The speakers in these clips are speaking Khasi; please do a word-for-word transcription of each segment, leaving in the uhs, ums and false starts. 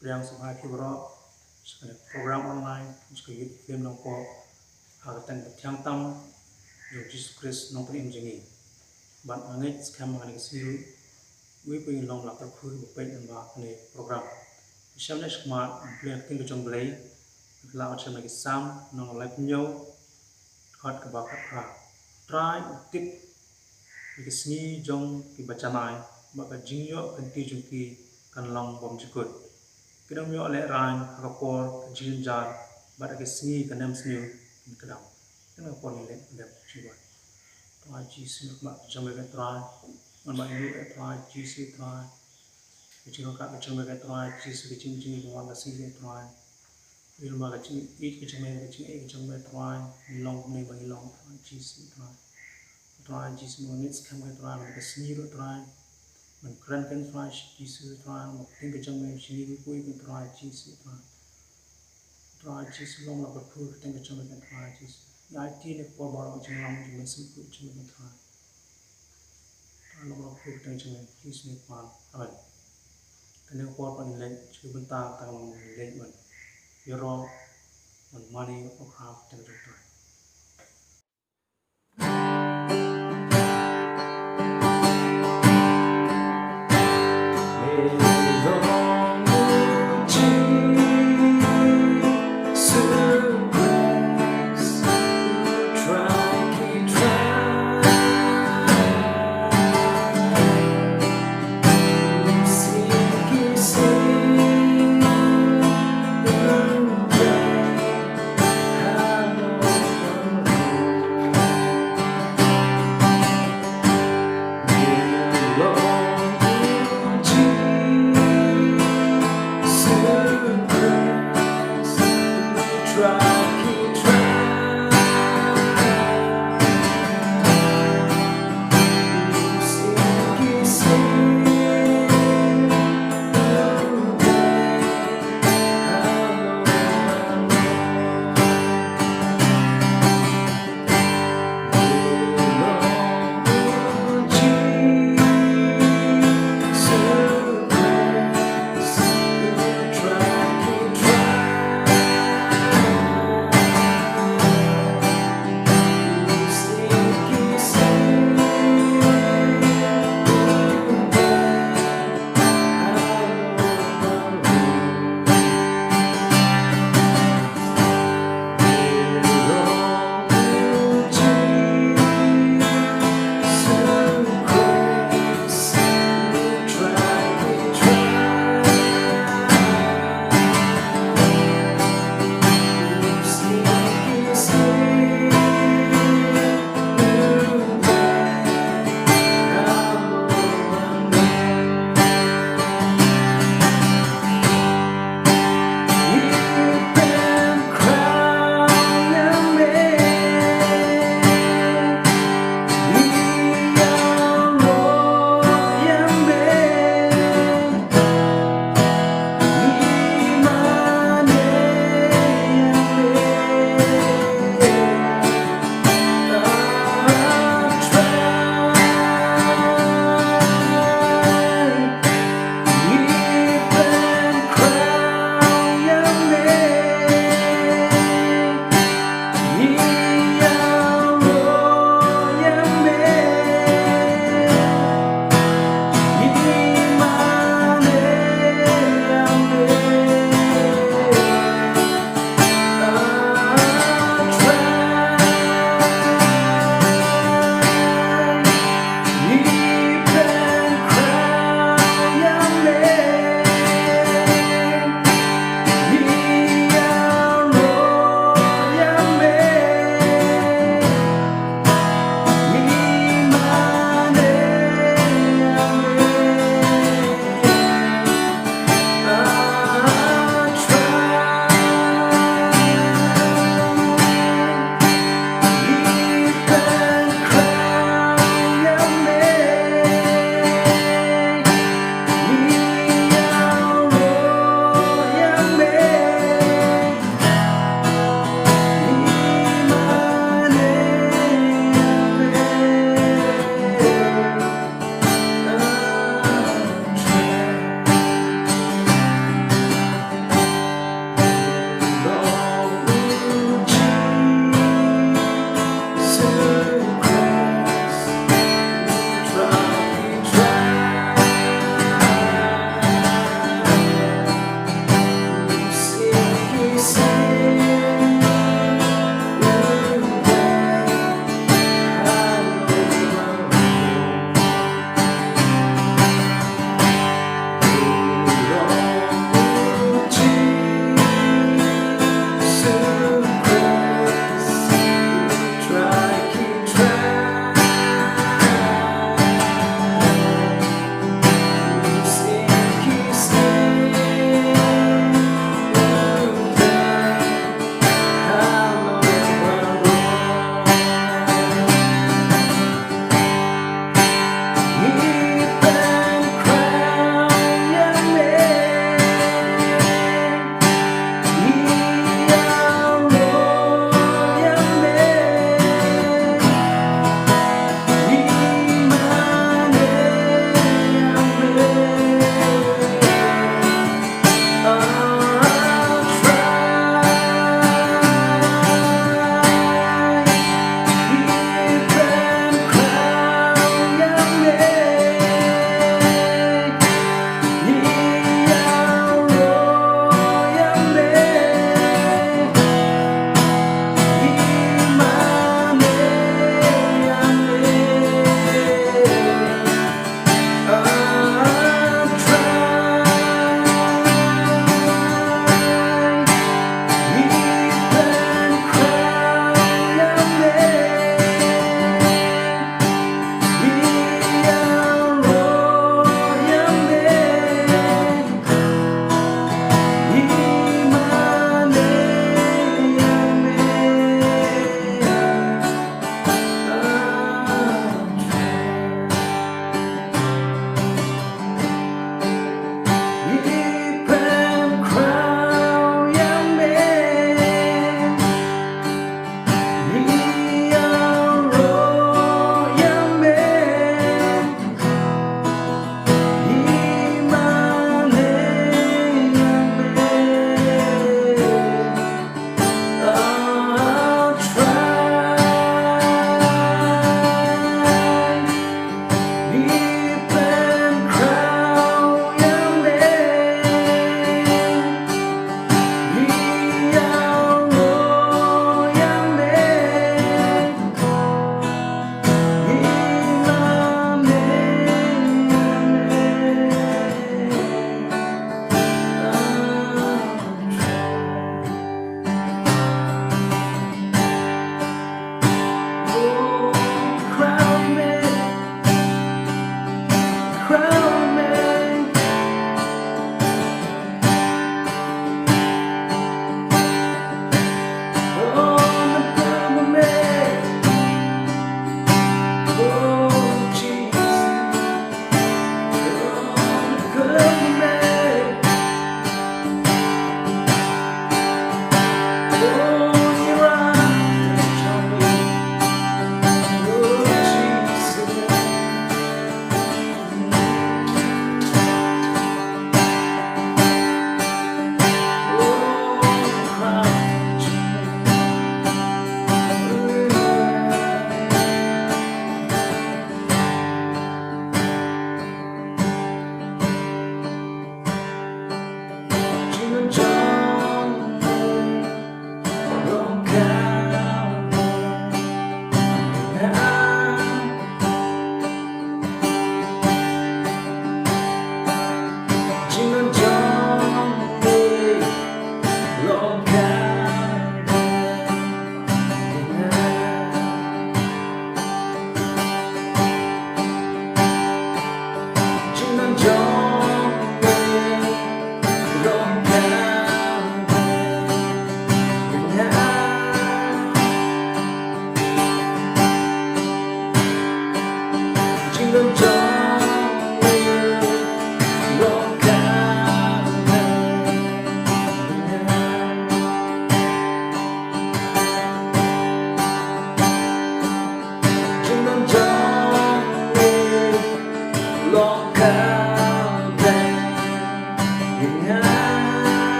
Pdiang sngewbha ïa phi baroh sha kane ka program online jong ka Youth Fellowship Nongpoh ha ka kyrteng ka thiang tam jong U Jisu Khrist Nongpynim jong ngi. Bad nga ngeit skhem ha kane ka sngi ruh uwei pa uwei ngi long la pyrkhat ba peit lyngba kane ka program. Shem ne shkmat, pynlong ka ktien ka jong U Blei, phi lah ban shem na ki Salm lynnong laiphew, dkhot kaba khatphra. Trai u tip ïa ki sngi jong kiba janai, bad ka jingïoh kynti jong ki kan long bymjukut. Kin ym ïoh lehraiñ ha ka por ka jingjynjar, bad ha ki sngi ka nemsniew kin kdang. Kane ka por ngin leit ban dep jingwan. Trai Jisu, ngi kyrpad ka jingmut ka Trai. Ngan ba ïa Trai Jisu Trai. Ka jingkyrpad ka jingmut ka Trai Jisu, ka jingjngi ka wan ka sngi ka Trai. Ïa ma ka jingïeit ka jingmut, ka jingïeit ka jingmut Trai. Ngi long kumne ba ngi long Trai Jisu Trai. Trai Jisu, ma ngeit skhem ka Trai, ma ka sngi ruh Trai. Man kren ka Trai Jisu Trai, ma ka ktien ka jong me, shini ki pui ka Trai Jisu Trai. Trai Jisu long la ka pur ka ktien ka jong me ka Trai Jisu. Ïa aiti ne por baroh jinglam jong me sum ka jong me ka Trai. Trai long la ka pur ka ktien ka jong me Jisu ne pan. Amen. Kane ka por pan leit, shu bynta ta long leit man. Ïaroh man mane o kha ka ktien ka jong Trai.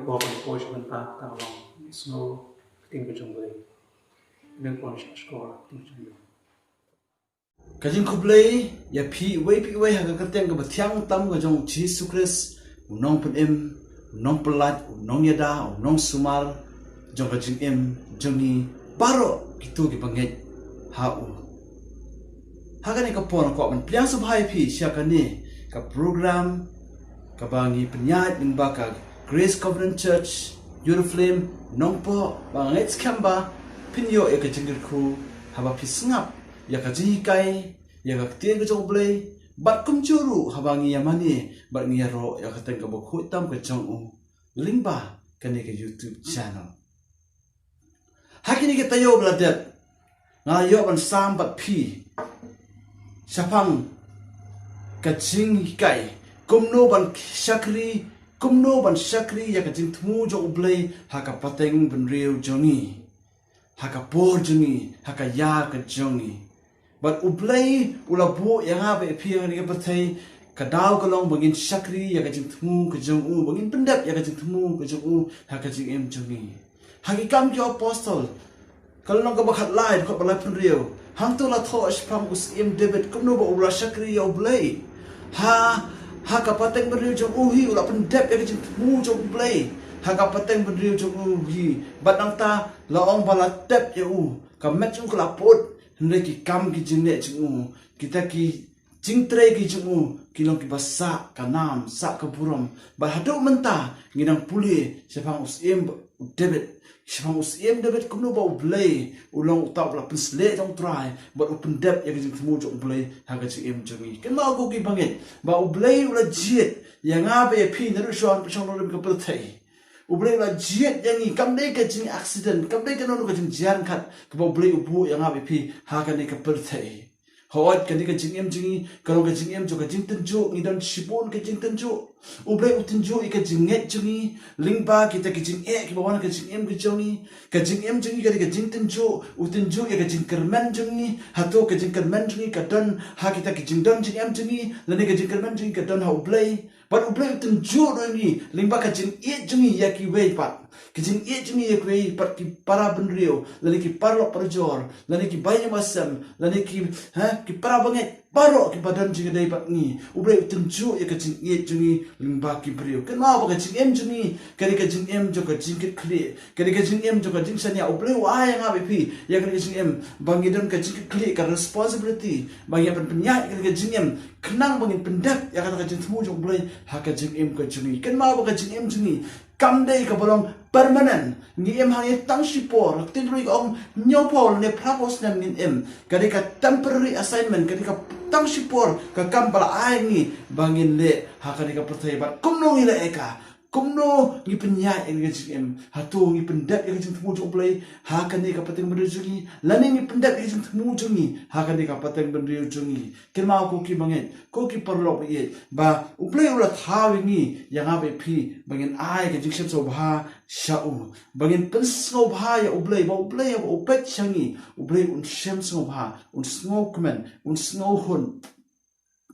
Ko ban poi sha bynta ta long sngewthuh ka jong U Blei. Nang poi sha skor ka jong U Blei. Ka jingkhublei ïa phi iwei pa iwei ha ka kyrteng kaba thiang tam ka jong U Jisu Khrist, U Nongpynim, U Nongpyllait, U Nongïada, U Nongsumar jong ka jingim jong ngi baroh kito kiba ngeit ha U. Ha kane ka por nga kwah ban pdiang sngewbha ïa phi sha kane ka program kaba ngi pynïaid lyngba ka Grace Covenant Church, Youth Flame, Nongpoh, ba nga ngeit skhem ba phin ïoh ïa ka jingkyrkhu haba phi sngap ïa ka jinghikai, ïa ka ktien ka jong U Blei, bad kumjuh ruh haba ngi ïa mane bad ngi ïaroh ïa ka kyrteng kaba khuid tam ka jong U lyngba kane ka YouTube channel. Ha kine ki taïew ba la dep nga la ïoh ban sam bad phi shaphang ka jinghikai kumno ban shakri, kumno ban shakri ïa ka jingthmu jong U Blei ha ka pateng bynriew jong ngi, ha ka por jong ngi, ha ka ïar ka jong ngi. Bad U Blei u la buh ïa nga bad ïa phi ha kane ka pyrthei, ka daw ka long ba ngin shakri ïa ka jingthmu ka jong U, ba ngin pyndep ïa ka jingthmu ka jong U ha ka jingim jong ngi. Ha Ki Kam ki Apostol, ka lynnong kaba khatlai, dkhot ba laiphew hynriew, hangto la thoh shaphang u Syiem David kumno ba u la shakri ïa U Blei. Ha, ha ka pateng bynriew jong u hi u la pyndep ïa ka jingthmu jong U Blei ha ka pateng bynriew jong u hi. Bad nangta la ong ba la tep ïa u, ka met jong u ka la put, hynrei ki kam ki jingleh jong u, kita ki jingtrei ki jong u ki long kiba sah ka nam, sah ka burom. Bad haduh mynta ngi dang pule shaphang u Syiem U David, shaphang u Syiem David kumno ba U Blei u long uta uba la pynshlur da U Trai bad u pyndep ïa ka jingthmu jong U Blei ha ka jingim jong ngi. Kynmaw ko ki bangeit ba U Blei u la jied ïa nga bad ïa phi naduh shuwa ban pynshong nongrim ka pyrthei. U Blei u la jied ïa ngi, kam dei ka jing accident, kam dei kano kano ka jingjia ryngkat kaba U Blei u buh ïa nga bad ïa phi ha kane ka pyrthei. Hooid, kane ka jingim jong ngi ka long ka jingim jong ka jingtynjuh, ngi don shibun ka jingtynjuh. U Blei u tynjuh ïa ka jingngeit jong ngi lyngba kita ki jingeh kiba wan ha ka jingim ka jong ngi. Ka jingim jong ngi ka dei ka jingtynjuh, u tynjuh ïa ka jingkyrmen jong ngi. Hato ka jingkyrmen jong ngi ka don ha kita ki jingdon jingem jong ngi, lane ka jingkyrmen jong ngi ka don ha U Blei? Bad U Blei u tynjuh ruh ïa ngi lyngba ka jingïeit jong ngi ïa kiwei pat. Ka jingïeit jong ngi ïa kiwei pat ki para bynriew, lane ki paralok parajor, lane ki baïong basem, lane ki, ha, ki para bangeit baroh kiba don jingïadei bad ngi. U Blei u tynjuh ïa ka jingïeit jong ngi lyngba ki briew. Kynmaw ba ka jingim jong ngi ka dei ka jingim jong ka jingkitkhlieh, ka dei ka jingim jong ka jingshaniah. U Blei u ai ïa nga bad ïa phi ïa ka dei ka jingim ba ngi don ka jingkitkhlieh, ka responsibility ba ngi ïa pyn-, pynïaid ïa ka dei ka jingim khnang ba ngin pyndep ïa kata ka jingthmu jong U Blei ha ka jingim ka jong ngi. Kynmaw ba ka jingim jong ngi kam dei kaba long permanent. Ngi im hangne tang shipor, ka ktien Blei ka ong hynñiewphew lane phraphew snem ngin im. Ka dei ka temporary assignment, ka dei ka tang shipor ka kam ba la ai ngi ba ngin leh ha kane ka pyrthei. Bad kumno ngi leh ïa ka? Kumno ngi pynïaid ïa ka jingim? Hato ngi pyndep ïa ka jingthmu jong U Blei ha kane ka pateng bynriew jong ngi, lane ngi pyndep ïa ka jingthmu jong ngi ha kane ka pateng bynriew jong ngi? Kynmaw ko ki bangeit, ko ki paralok ba ïeit, ba U Blei u la thaw ïa ngi, ïa nga bad ïa phi, ba ngin ai ka jingshem sngewbha sha u, ba ngin pynsngewbha ïa U Blei, ba U Blei haba u peit sha ngi, U Blei un shem sngewbha, un sngewkmen, un sngewhun.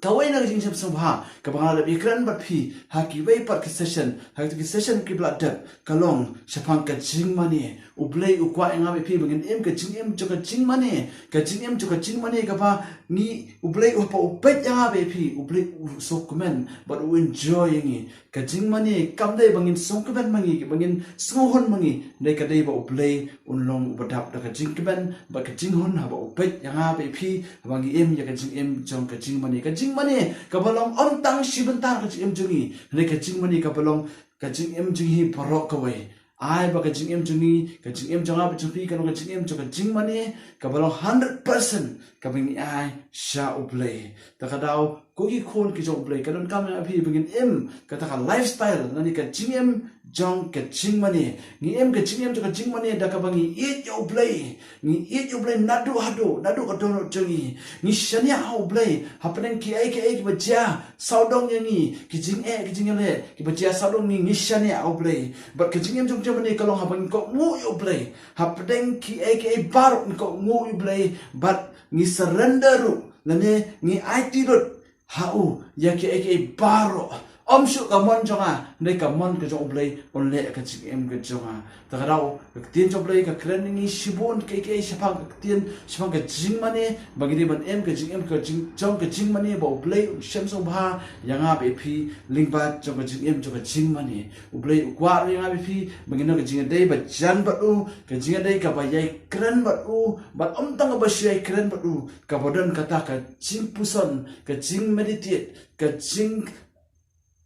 Kawei na ka jingshem sngewbha kaba nga la dep ïakren bad phi ha kiwei pat ki session, ha kito ki session kiba la dep, ka long shaphang ka jingmane. U Blei u kwah ïa nga bad ïa phi ba ngin im ka jingim jong ka jingmane. Ka jingim jong ka jingmane kaba ngi, U Blei u, haba u peit ïa nga bad ïa phi, U Blei u sngewkmen bad u enjoy ïa ngi. Ka jingmane kam dei ba ngin sngewkmen ma ngi, ba ngin sngewhun ma ngi, hynrei ka dei ba U Blei un long uba dap da ka jingkmen bad ka jinghun haba u peit ïa nga bad ïa phi haba ngi im ïa ka jingim jong ka jingmane. Ka jingmane kaba long ym tang shi bynta ka jingim jong ngi, hynrei ka jingmane kaba long ka jingim jong ngi baroh kawei. Ai ba ka jingim jong ngi, ka jingim jong nga bad jong phi, ka long ka jingim jong ka jingmane kaba long hundred percent kaba ngi ai sha U Blei. Ta ka daw, ko ki khun ki jong U Blei, ka donkam ïa phi ba ngin im kata ka lifestyle, lane ka jingim jong ka jingmane. Ngi im ka jingim jong ka jingmane da kaba ngi ïeit ïa U Blei. Ngi ïeit ïa U Blei naduh haduh, naduh ka dohnud jong ngi. Ngi shaniah ha U Blei hapdeng kiei kiei kiba jia sawdong ïa ngi, ki jingeh, ki jingeh kiba jia sawdong ïa ngi, ngi shaniah ha U Blei. Bad ka jingim jong ka jingmane ka long haba ngi kohnguh ïa U Blei hapdeng kiei kiei baroh, ngi kohnguh ïa U Blei bad ngi surrender ruh, lane ngi aiti lut ha u ïa kiei kiei baroh. Ym shuh ka mon jong nga, hynrei ka mon ka jong U Blei un leh ka jingim ka jong nga. Ta ka daw, ka ktien jong U Blei ka kren ïa ngi shibun kiei kiei shaphang ka ktien, shaphang ka jingmane, ba ngi dei ban im ka jingim ka jing, jong ka jingmane, ba U Blei un shem sngewbha ïa nga bad ïa phi, lyngba jong ka jingim jong ka jingmane. U Blei u kwah ïa nga bad ïa phi ba ngin long ka jingïadei ba jan bad u, ka jingïadei kaba ïai kren bad u, bad ym tang kaba shu ïai kren bad u, kaba don kata ka jingpuson, ka jingmeditate, ka jing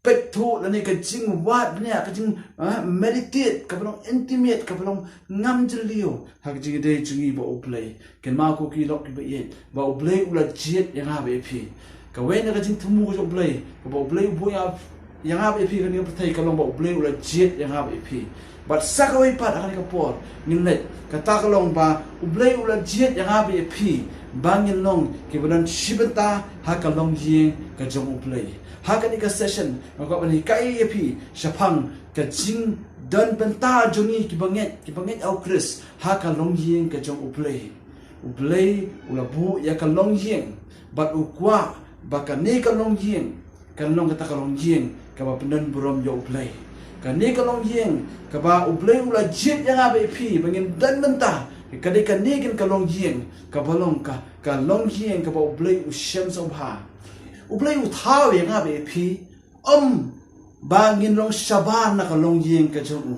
peit thuh lane ka jingwad bniah, ka jing, ah, meditate, kaba long intimate, kaba long ngam jylliew ha ka jingïadei jong ngi bad U Blei. Kynmaw ko ki lok kiba ïeit, ba U Blei u la jied ïa nga bad ïa phi. Kawei na ka jingthmu ka jong U Blei kaba U Blei u buh ïa, ïa nga bad ïa phi ha kane ka pyrthei ka long ba U Blei u la jied ïa nga bad ïa phi. Bad sa kawei pat ha kane ka por ngin leit, kata ka long ba U Blei u la jied ïa nga bad ïa phi ba ngin long kiba don shi bynta ha ka longïing ka jong U Blei. Ha kane ka session nga kwah ban hikai ïa phi shaphang ka jingdon bynta jong ngi kiba ngeit, kiba ngeit ha U Khrist ha ka longïing ka jong U Blei. U Blei u la buh ïa ka longïing bad u kwah ba kane ka longïing kan long kata ka longïing kaba pyndon burom ïa U Blei. Kane ka longïing kaba U Blei u la jied ïa nga bad ïa phi ba ngin don bynta, ka dei kane kan ka longïing kaba long ka, ka longïing kaba U Blei u shem sngewbha. U Blei u thaw ïa nga bad ïa phi, ym ba ngin long shabar na ka longïing ka jong u.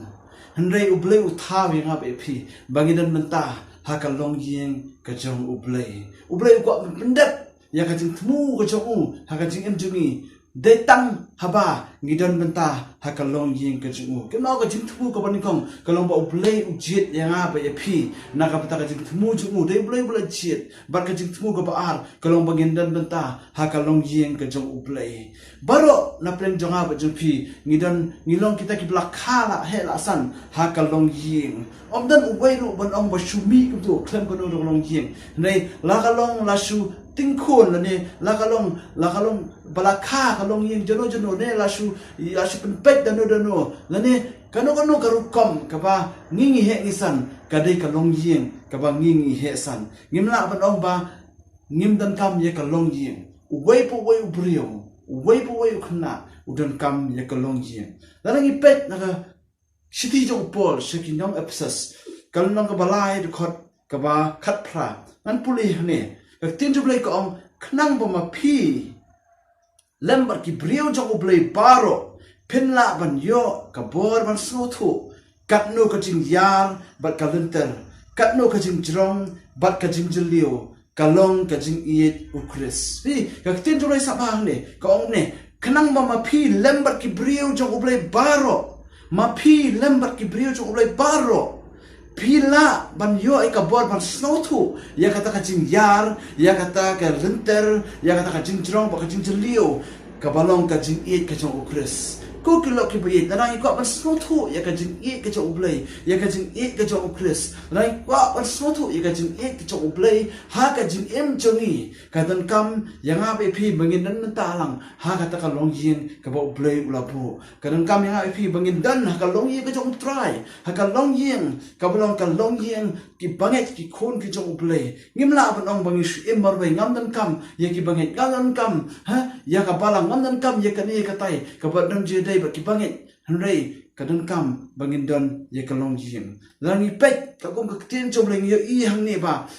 Hynrei U Blei u thaw ïa nga bad ïa phi ba ngin don bynta ha ka longïing ka jong U Blei. U Blei u kwah ban pyndep ïa ka jingthmu ka jong u ha ka jingim jong ngi. Dei tang haba ngi don bynta ha ka longïing ka jong u. Kynmaw, ka jingthmu kaba nyngkong ka long ba U Blei u jied ïa nga bad ïa phi na ka bynta ka jingthmu jong u. Dei U Blei uba la jied. Bad ka jingthmu kaba ar ka long ba ngin don bynta ha ka longïing ka jong U Blei. Baroh na pdeng jong nga bad jong phi ngi don, ngi long kita kiba la kha la heh la san ha ka longïing. Ym don uwei ruh ban ong ba shu mih kumto khlem kano kano ka longïing. Hynrei la ka long la shu tyngkhun lane la ka long, la ka long ba la kha ka longïing jano jano ne la shu, la shu pynpeit dano dano lane kano kano ka rukom kaba ngi ngi heh ngi san, ka dei ka longïing kaba ngi ngi heh san. Ngim lah ban ong ba ngim donkam ïa ka longïing. Uwei pa uwei u briew, uwei pa uwei u khynnah u donkam ïa ka longïing. Lada ngi peit na ka shithi jong u Paul sha ki nong Ephesus, ka lynnong kaba lai, dkhot kaba khatphra, ngan pule hangne. Ka ktien jong U Blei ka ong, khnang ba ma phi lem bad ki briew jong U Blei baroh phin lah ban ïoh ka bor ban sngewthuh katno ka jingïar bad ka lynter, katno ka jingjrong bad ka jingjylliew, ka long ka jingïeit U Khrist. Phi, ka ktien jong U Blei sha ba hangne ka ong ne, khnang ba ma phi lem bad ki briew jong U Blei baroh, ma phi lem bad ki briew jong U Blei baroh phi lah ban ïoh ïa ka bor ban sngewthuh ïa kata ka jingïar, ïa kata ka lynter, ïa kata ka jingjrong bad ka jingjylliew, kaba long ka jingïeit ka jong U Khrist. Ko ki lok kiba ïeit, lada ngi kwah ban sngewthuh ïa ka jingïeit ka jong U Blei, ïa ka jingïeit ka jong U Khrist, lada ngi kwah ban sngewthuh ïa ka jingïeit ka jong U Blei ha ka jingim jong ngi, ka donkam ïa nga bad ïa phi ba ngin don bynta lang ha kata ka longïing kaba U Blei u la buh. Ka donkam ïa nga bad ïa phi ba ngin don ha ka longïing ka jong U Trai, ha ka longïing kaba long ka longïing ki bangeit, ki khun ki jong U Blei. Ngim lah ban ong ba ngi shu im marwei, ngam donkam ïa ki bangeit, ngam donkam, ha, ïa ka balang, ngam donkam ïa kane ïa katai kaba don jingïadei bad ki bangeit. Hynrei ka donkam ba ngin don ïa ka longïing. Lada ngi peit katkum ka ktien jong U Blei ngi ïohi hangne ba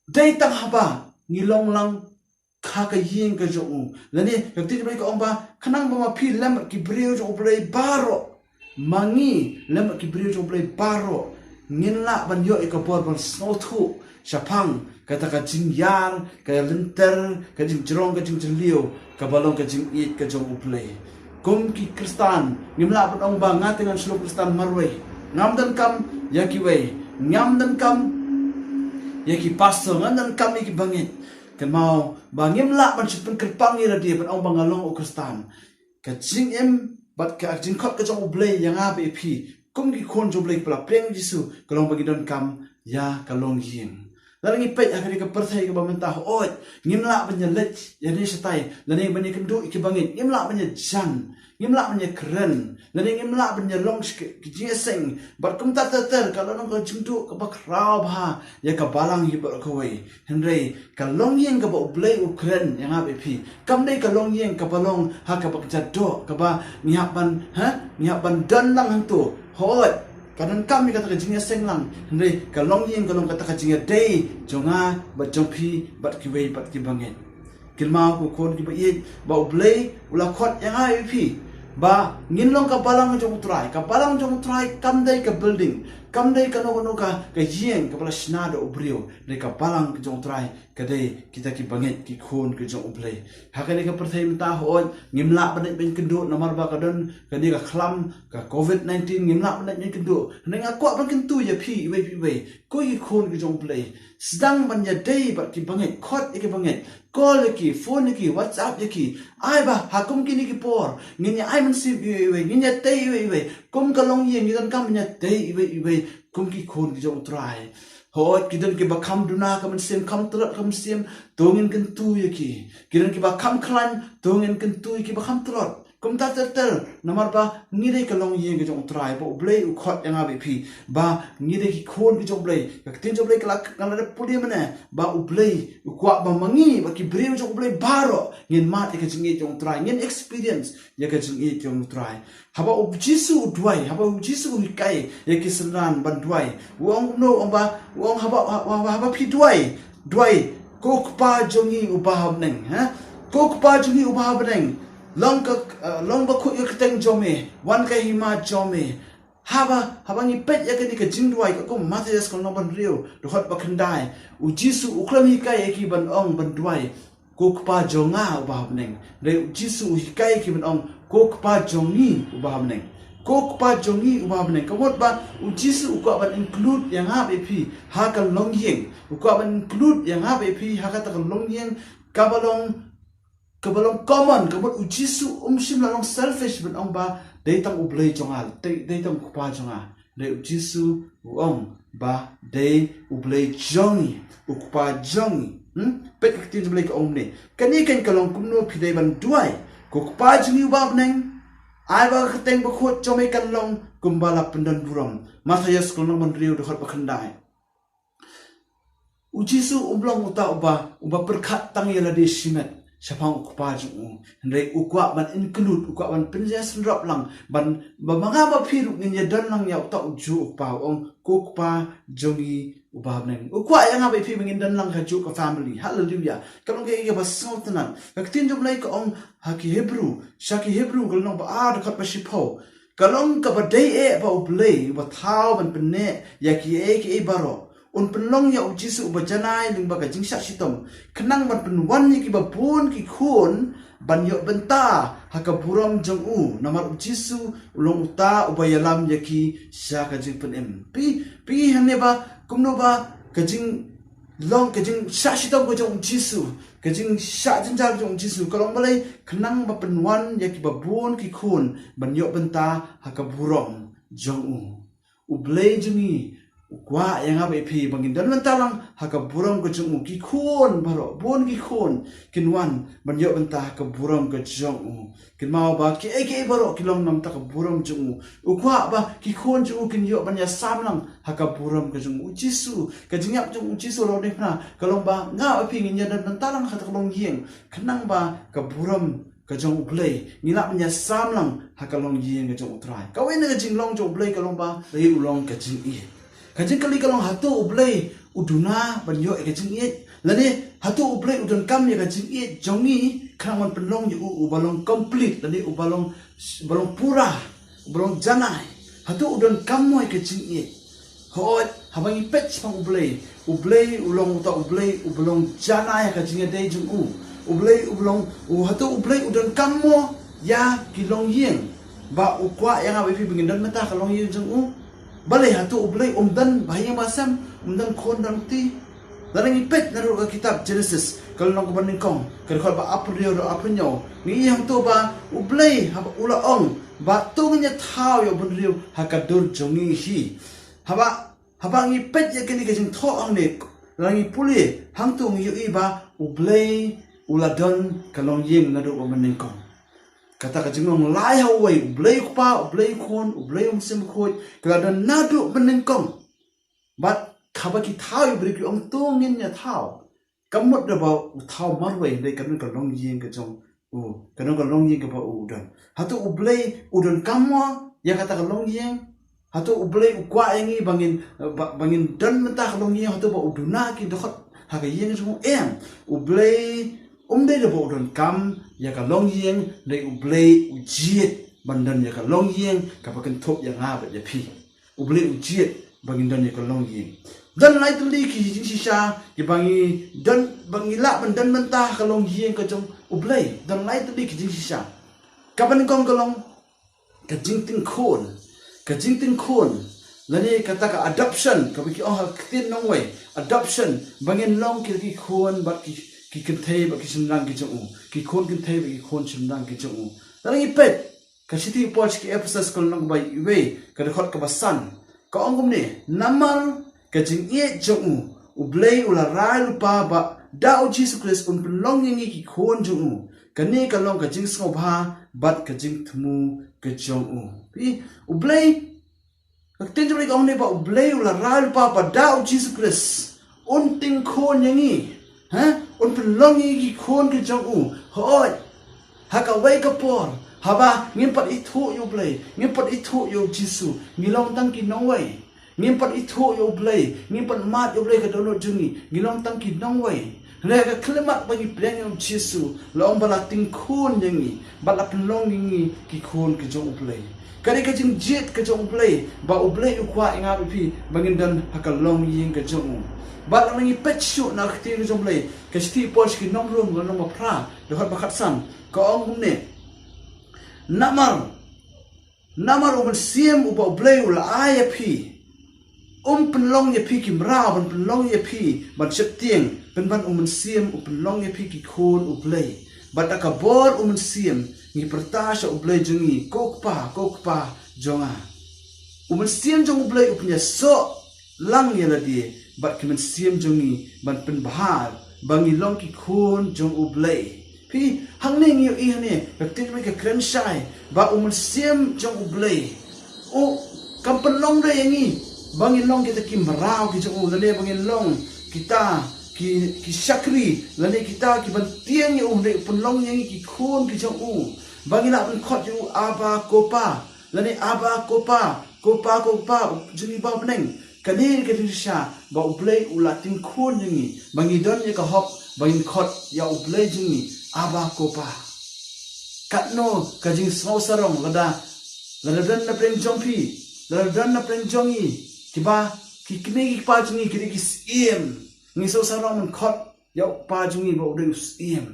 dei tang haba ngi long lang ha ka ïing ka jong u. Lane ka ktien jong U Blei ka ong ba, khnang ba ma phi lem bad ki briew jong U Blei baroh, ma ngi lem bad ki briew jong U Blei baroh ngin lah ban ïoh ïa ka bor ban sngewthuh shaphang kata ka jingïar, ka lynter, ka jingjrong, ka jingjylliew, kaba long ka jingïeit ka jong U Blei. Kum ki Khristan ngim lah ban ong ba nga te ngan shu long Khristan marwei, ngam donkam ïa kiwei, ngam donkam ïa ki pastor, ngam donkam ïa ki bangeit. Kynmaw ba ngim lah ban shu pynkyrpang ïa lade ban ong ba nga long u Khristan. Ka jingim bad ka jingkhot ka jong U Blei ïa nga bad ïa phi kum ki khun jong U Blei kiba la pdiang ïa U Jisu ka long ba ngi donkam ïa ka longïing. Lada ngi peit ha kane ka pyrthei kaba mynta, hooid, ngim lah ban ïa leit ïa ne shatai, lane ban ïa kynduh ïa ki bangeit, ngim lah ban ïa jan, ngim lah ban ïa kren, lane ngim lah ban ïa long sha ki jingïaseng. Bad kumta ter ter, ka la long ka jingduh kaba khraw bha ïa ka balang hi baroh kawei. Hynrei ka longïing kaba U Blei u kren ïa nga bad ïa phi, kam dei ka longïing kaba long ha kaba kjat doh, kaba ngi hap ban, ha, ngi hap ban don lang hangto. Hooid, ka donkam ïa kata ka jingïaseng lang. Hynrei ka longïing ka long kata ka jingïadei jong nga bad jong phi bad kiwei pat ki bangeit. Kynmaw ko khun kiba ïeit, ba U Blei u la khot ïa nga ïa phi ba ngin long ka balang jong U Trai. Ka balang jong U Trai kam dei ka building, kam dei kano kano ka, ka ïing kaba la shna da u briew. Dei ka balang jong U Trai ka dei kita ki bangeit, ki khun ki jong U Blei. Ha kane ka pyrthei mynta, hooid, ngim lah ban leit ban kynduh namar ba ka don kane ka khlam ka covid nineteen, ngim lah ban leit ban kynduh. Hynrei nga kwah ban kyntu ïa phi iwei pa iwei, ko ki khun ki jong U Blei, sdang ban ïadei bad ki bangeit, khot ïa ki bangeit, call ïa ki, phone ïa ki, WhatsApp ïa ki. Ai ba ha kum kine ki por ngin ïa ai mynsiem iwei iwei, ngin ïa tei iwei iwei. Kum ka longïing ngi donkam ban ïa tei iwei iwei kum ki khun ki jong U Trai. Hooid, ki don kiba kham duna ka mynsiem, kham tlot ka mynsiem, to ngin kyntu ïa ki. Ki don kiba kham khlaiñ, to ngin kyntu ïa kiba kham tlot. Kumta ter ter, namar ba ngi dei ka longïing ka jong U Trai, ba U Blei u khot ïa nga bad ïa phi ba ngi dei ki khun ki jong U Blei. Ka ktien jong U Blei ka la, ka la dep pule mynne ba U Blei u kwah ba ma ngi, ba ki briew jong U Blei baroh ngin mad ïa ka jingïeit jong U Trai, ngin experience ïa ka jingïeit jong U Trai. Haba U Jisu u duwai, haba U Jisu u hikai ïa ki synran ban duwai, u ong kumno? U ong ba, u ong haba, haba, haba phi duwai, duwai, Ko Kpa jong ngi uba ha bneng, ha? Ko Kpa jong ngi uba ha bneng, long ka, eh, long bakhuid ka kyrteng jong me, wan ka hima jong me. Haba, haba ngi peit ïa kane ka jingduwai, ka kum Mathaios ka lynnong ba hynriew, dkhot ba khyndai, U Jisu u khlem hikai ïa ki ban ong, ban duwai, Ko Kpa jong nga uba ha bneng. Hynrei U Jisu u hikai ïa ki ban ong, Ko Kpa jong ngi uba ha bneng. Ko Kpa jong ngi uba ha bneng. Ka mut ba U Jisu u kwah ban include ïa nga bad ïa phi ha ka longïing. U kwah ban include ïa nga bad ïa phi ha kata ka longïing kaba long, kaba long common. Ka mut U Jisu um shym la long selfish ban ong ba dei tang U Blei jong nga, dei, dei tang U Kpa jong nga. Hynrei U Jisu u ong ba dei U Blei jong ngi, U Kpa jong ngi. Hmm? Peit ka ktien jong U Blei ka ong kumne. Kane keiñ ka long kumno phi dei ban duwai, Ko Kpa jong ngi uba ha bneng, ai ba ka kyrteng bakhuid jong me kan long kumba la pyndonburom. Mathaios ka lynnong ba hynriew, dkhot ba khyndai. U Jisu um long uta uba, uba pyrkhat tang ïa lade shimet shaphang U Kpa jong u. Hynrei u kwah ban include, u kwah ban pynïasynrop lang, ban, ba ma nga ma phi ruh ngin ïadon lang ïa uta u juh U Kpa, u ong, Ko Kpa jong ngi uba ha bneng. U kwah ïa nga bad ïa phi ba ngin don lang ka juh ka family. Haleluya. Ka long kaei kaba sngewtynnat. Ka ktien jong U Blei ka ong ha ki Hebru, sha ki Hebru ka lynnong ba ar, dkhot ba shiphew. Ka long kaba dei eh ba U Blei uba thaw ban pynneh ïa kiei kiei baroh un pynlong ïa U Jisu uba janai lyngba ka jingshah shitom, khnang ban pynwan ïa kiba bun ki khun ban ïoh bynta ha ka burom jong u, namar U Jisu u long uta uba ïalam ïa ki sha ka jingpynim. Phi, phi hangne ba kumno ba ka jinglong, ka jingshah shitom ka jong U Jisu, ka jingshah jynjar ka jong U Jisu ka long balei? Khnang ba pynwan ïa kiba bun ki khun ban ïoh bynta ha ka burom jong u. U Blei jong ngi u kwah ïa nga bad ïa phi ba ngin don bynta lang ha ka burom ka jong u. Ki khun baroh, bun ki khun kin wan ban ïoh bynta ha ka burom ka jong u. Kynmaw ba kiei kiei baroh ki long namar ka burom jong u. U kwah ba ki khun jong u kin ïoh ban ïasam lang ha ka burom ka jong u. U Jisu, ka jingïap jong U Jisu la dei na ka long ba nga bad ïa phi ngin ïa don bynta lang ha ka longïing, khnang ba ka burom ka jong U Blei ngi lah ban ïasam lang ha ka longïing ka jong U Trai. Kawei na ka jinglong jong U Blei ka long ba dei u long ka jingïeit. Ka jingkylli ka long, hato U Blei u duna ban ïoh ïa ka jingïeit? Lane hato U Blei u donkam ïa ka jingïeit jong ngi khnang ban pynlong ïa u uba long complete, lane uba long, uba long pura, uba long janai? Hato u donkam mo ïa ka jingïeit? Hooid, haba ngi peit shaphang U Blei, U Blei u long uta U Blei uba long janai ha ka jingïadei jong u. U Blei u long, u, hato U Blei u donkam mo ïa ki longïing? Ba u kwah ïa nga bad ïa phi ba ngin don bynta ha ka longïing jong u. Balei, hato U Blei um don ba ha ïing ba sem, um don khun don kti? Lada ngi peit na ruh ka kitab Genesis, ka lynnong kaba nyngkong, ka dkhot ba arphew hynriew haduh arphew hynñiew, ngi ïohi hangto ba U Blei haba u la ong ba to ngin ïa thaw ïa u bynriew ha ka dur jong ngi hi. Haba, haba ngi peit ïa kane ka jingthoh hangne, Lada ngi pule hangto ngi ïohi ba U Blei u la don ka longïing naduh ba mynnyngkong. Kata ka jinglong lai ha uwei, U Blei U Kpa, U Blei U Khun, U Blei U Mynsiem Bakhuid, ka la don naduh mynnyngkong. Bad kaba ki thaw ïa u briew ki ong to ngin ïa thaw. Ka mut da ba u thaw marwei, dei ka don ka longïing ka jong u, ka don ka longïing kaba u don. Hato U Blei u donkam mo ïa kata ka longïing? Hato U Blei u kwah ïa ngi ba ngin, ba, ba ngin don mynta ka longïing, hato ba u duna ki dkhot ha ka ïing jong u? Em. U Blei um dei da ba u donkam ïa ka longïing, dei U Blei u jied ban don ïa ka longïing kaba kynthup ïa nga bad ïa phi. U Blei u jied ba ngin don ïa ka longïing. Don lai tylli ki jingshisha kiba ngi don, ba ngi lah ban don mynta ha ka longïing ka jong U Blei. Don lai tylli ki jingshisha. Kaba nyngkong ka long ka jingting khun. Ka jingting khun, lane kata ka adoption, kaba ki ong ha ka ktien nongwei, adoption, ba ngin long ki, ki khun bad ki, ki kynthei bad ki shynrang ki jong u. Ki khun kynthei bad ki khun shynrang ki jong u. Lada ngi peit ka shithi u Paul sha ki Ephesus ka lynnong ba wei, ka dkhot kaba san, ka ong kumne: Namar ka jingïeit jong u, U Blei u la rai lypa ba da u Jisu Khrist un pynlong ïa ngi ki khun jong u. Kane ka long ka jingsngewbha bad ka jingthmu ka jong u. Phi, U Blei, ka ktien jong U Blei ka ong ne ba U Blei u la rai lypa ba da u Jisu Khrist un ting khun ïa ngi. Ha? Un pynlong ïa ngi ki khun ki jong u. Hooid. Ha kawei ka por, haba ngim pat ithuh ïa U Blei, ngim pat ithuh ïa u Jisu, ngi long tang ki nongwei. Ngim pat ithuh ïa U Blei, ngim pat mad ïa U Blei ka dohnud jong ngi, ngi long tang ki nongwei. Hynrei ha ka khyllipmat ba ngi pdiang ïa u Jisu, la ong ba la ting khun ïa ngi, bad la pynlong ïa ngi ki khun ki jong U Blei. Ka dei ka jingjied ka jong U Blei, ba U Blei u kwah ïa nga bad phi ba ngin don ha ka longïing ka jong u. Bad lada ngi peit shuh na ka ktien ka jong U Blei, ka shithi u Paul sha ki nong Rom, lynnong ba phra, dkhot ba khatsan, ka ong kumne: Namar, namar u Mynsiem uba U Blei u la ai ïa phi, um pynlong ïa phi ki mraw, ban pynlong ïa phi ban sheptieng, pynban u Mynsiem u pynlong ïa phi ki khun U Blei. Bad da ka bor u Mynsiem ngi pyrta sha U Blei jong ngi, Ko Kpa, Ko Kpa jong nga. U Mynsiem jong U Blei u pynïasoh lang ïa lade bad ki mynsiem jong ngi ban pynbha ba ngi long ki khun jong U Blei. Phi, hangne ngi ïohi hangne, ka ktien ka kren shai ba u Mynsiem jong U Blei u kam pynlong re ïa ngi ba ngin long kita ki mraw ki jong u, lane ba ngin long kita ki, ki shakri, lane kita ki ban tieng ïa u, hynrei u pynlong ïa ngi ki khun ki jong u. Ba ngi lah ban khot ïa u Abba, Ko Pa, lane Abba, Ko Pa, Ko Pa, Ko Pa jong ngi ba ha bneng. Kane ka dei ka jingshisha ba U Blei u la ting khun ïa ngi, ba ngi don ïa ka hok ba ngin khot ïa U Blei jong ngi Abba, Ko Pa. Katno ka jingsngew sarong lada, lada don na pdeng jong phi, lada don na pdeng jong ngi kiba, ki kmie ki kpa jong ngi ki dei ki syiem. Ngi sngew sarong ban khot ïa U Kpa jong ngi ba u dei u syiem.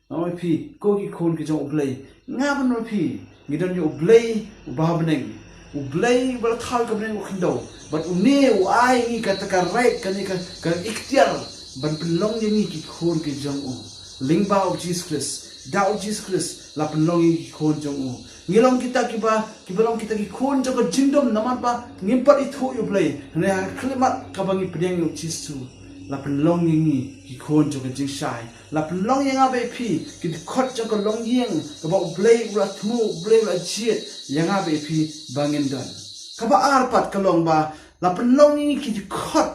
Nga ong ïa phi, ko ki khun ki jong U Blei, nga bad phi ngi don ïa U Blei uba ha bneng. U Blei uba la thaw ïa ka bneng bad ka khyndew, bad une u ai ngi kata ka right, kane ka, ka iktiar ban pynlong ïa ngi ki khun ki jong u. Lyngba u Jisu Khrist, da u Jisu Khrist la pynlong ïa ngi ki khun jong u. Ngi long kita kiba, kiba long kita ki khun jong ka jingdum namar ba ngim pat ithuh ïa U Blei. Hynrei ha ka khyllipmat kaba ngi pdiang ïa u Jisu, la pynlong ïa ngi ki khun jong ka jingshai. La pynlong ïa nga bad ïa phi ki dkhot jong ka longïing kaba U Blei u la thmu, U Blei u la jied ïa nga bad ïa phi ba ngin don. Kaba ar pat ka long ba la pynlong ïa ngi ki dkhot,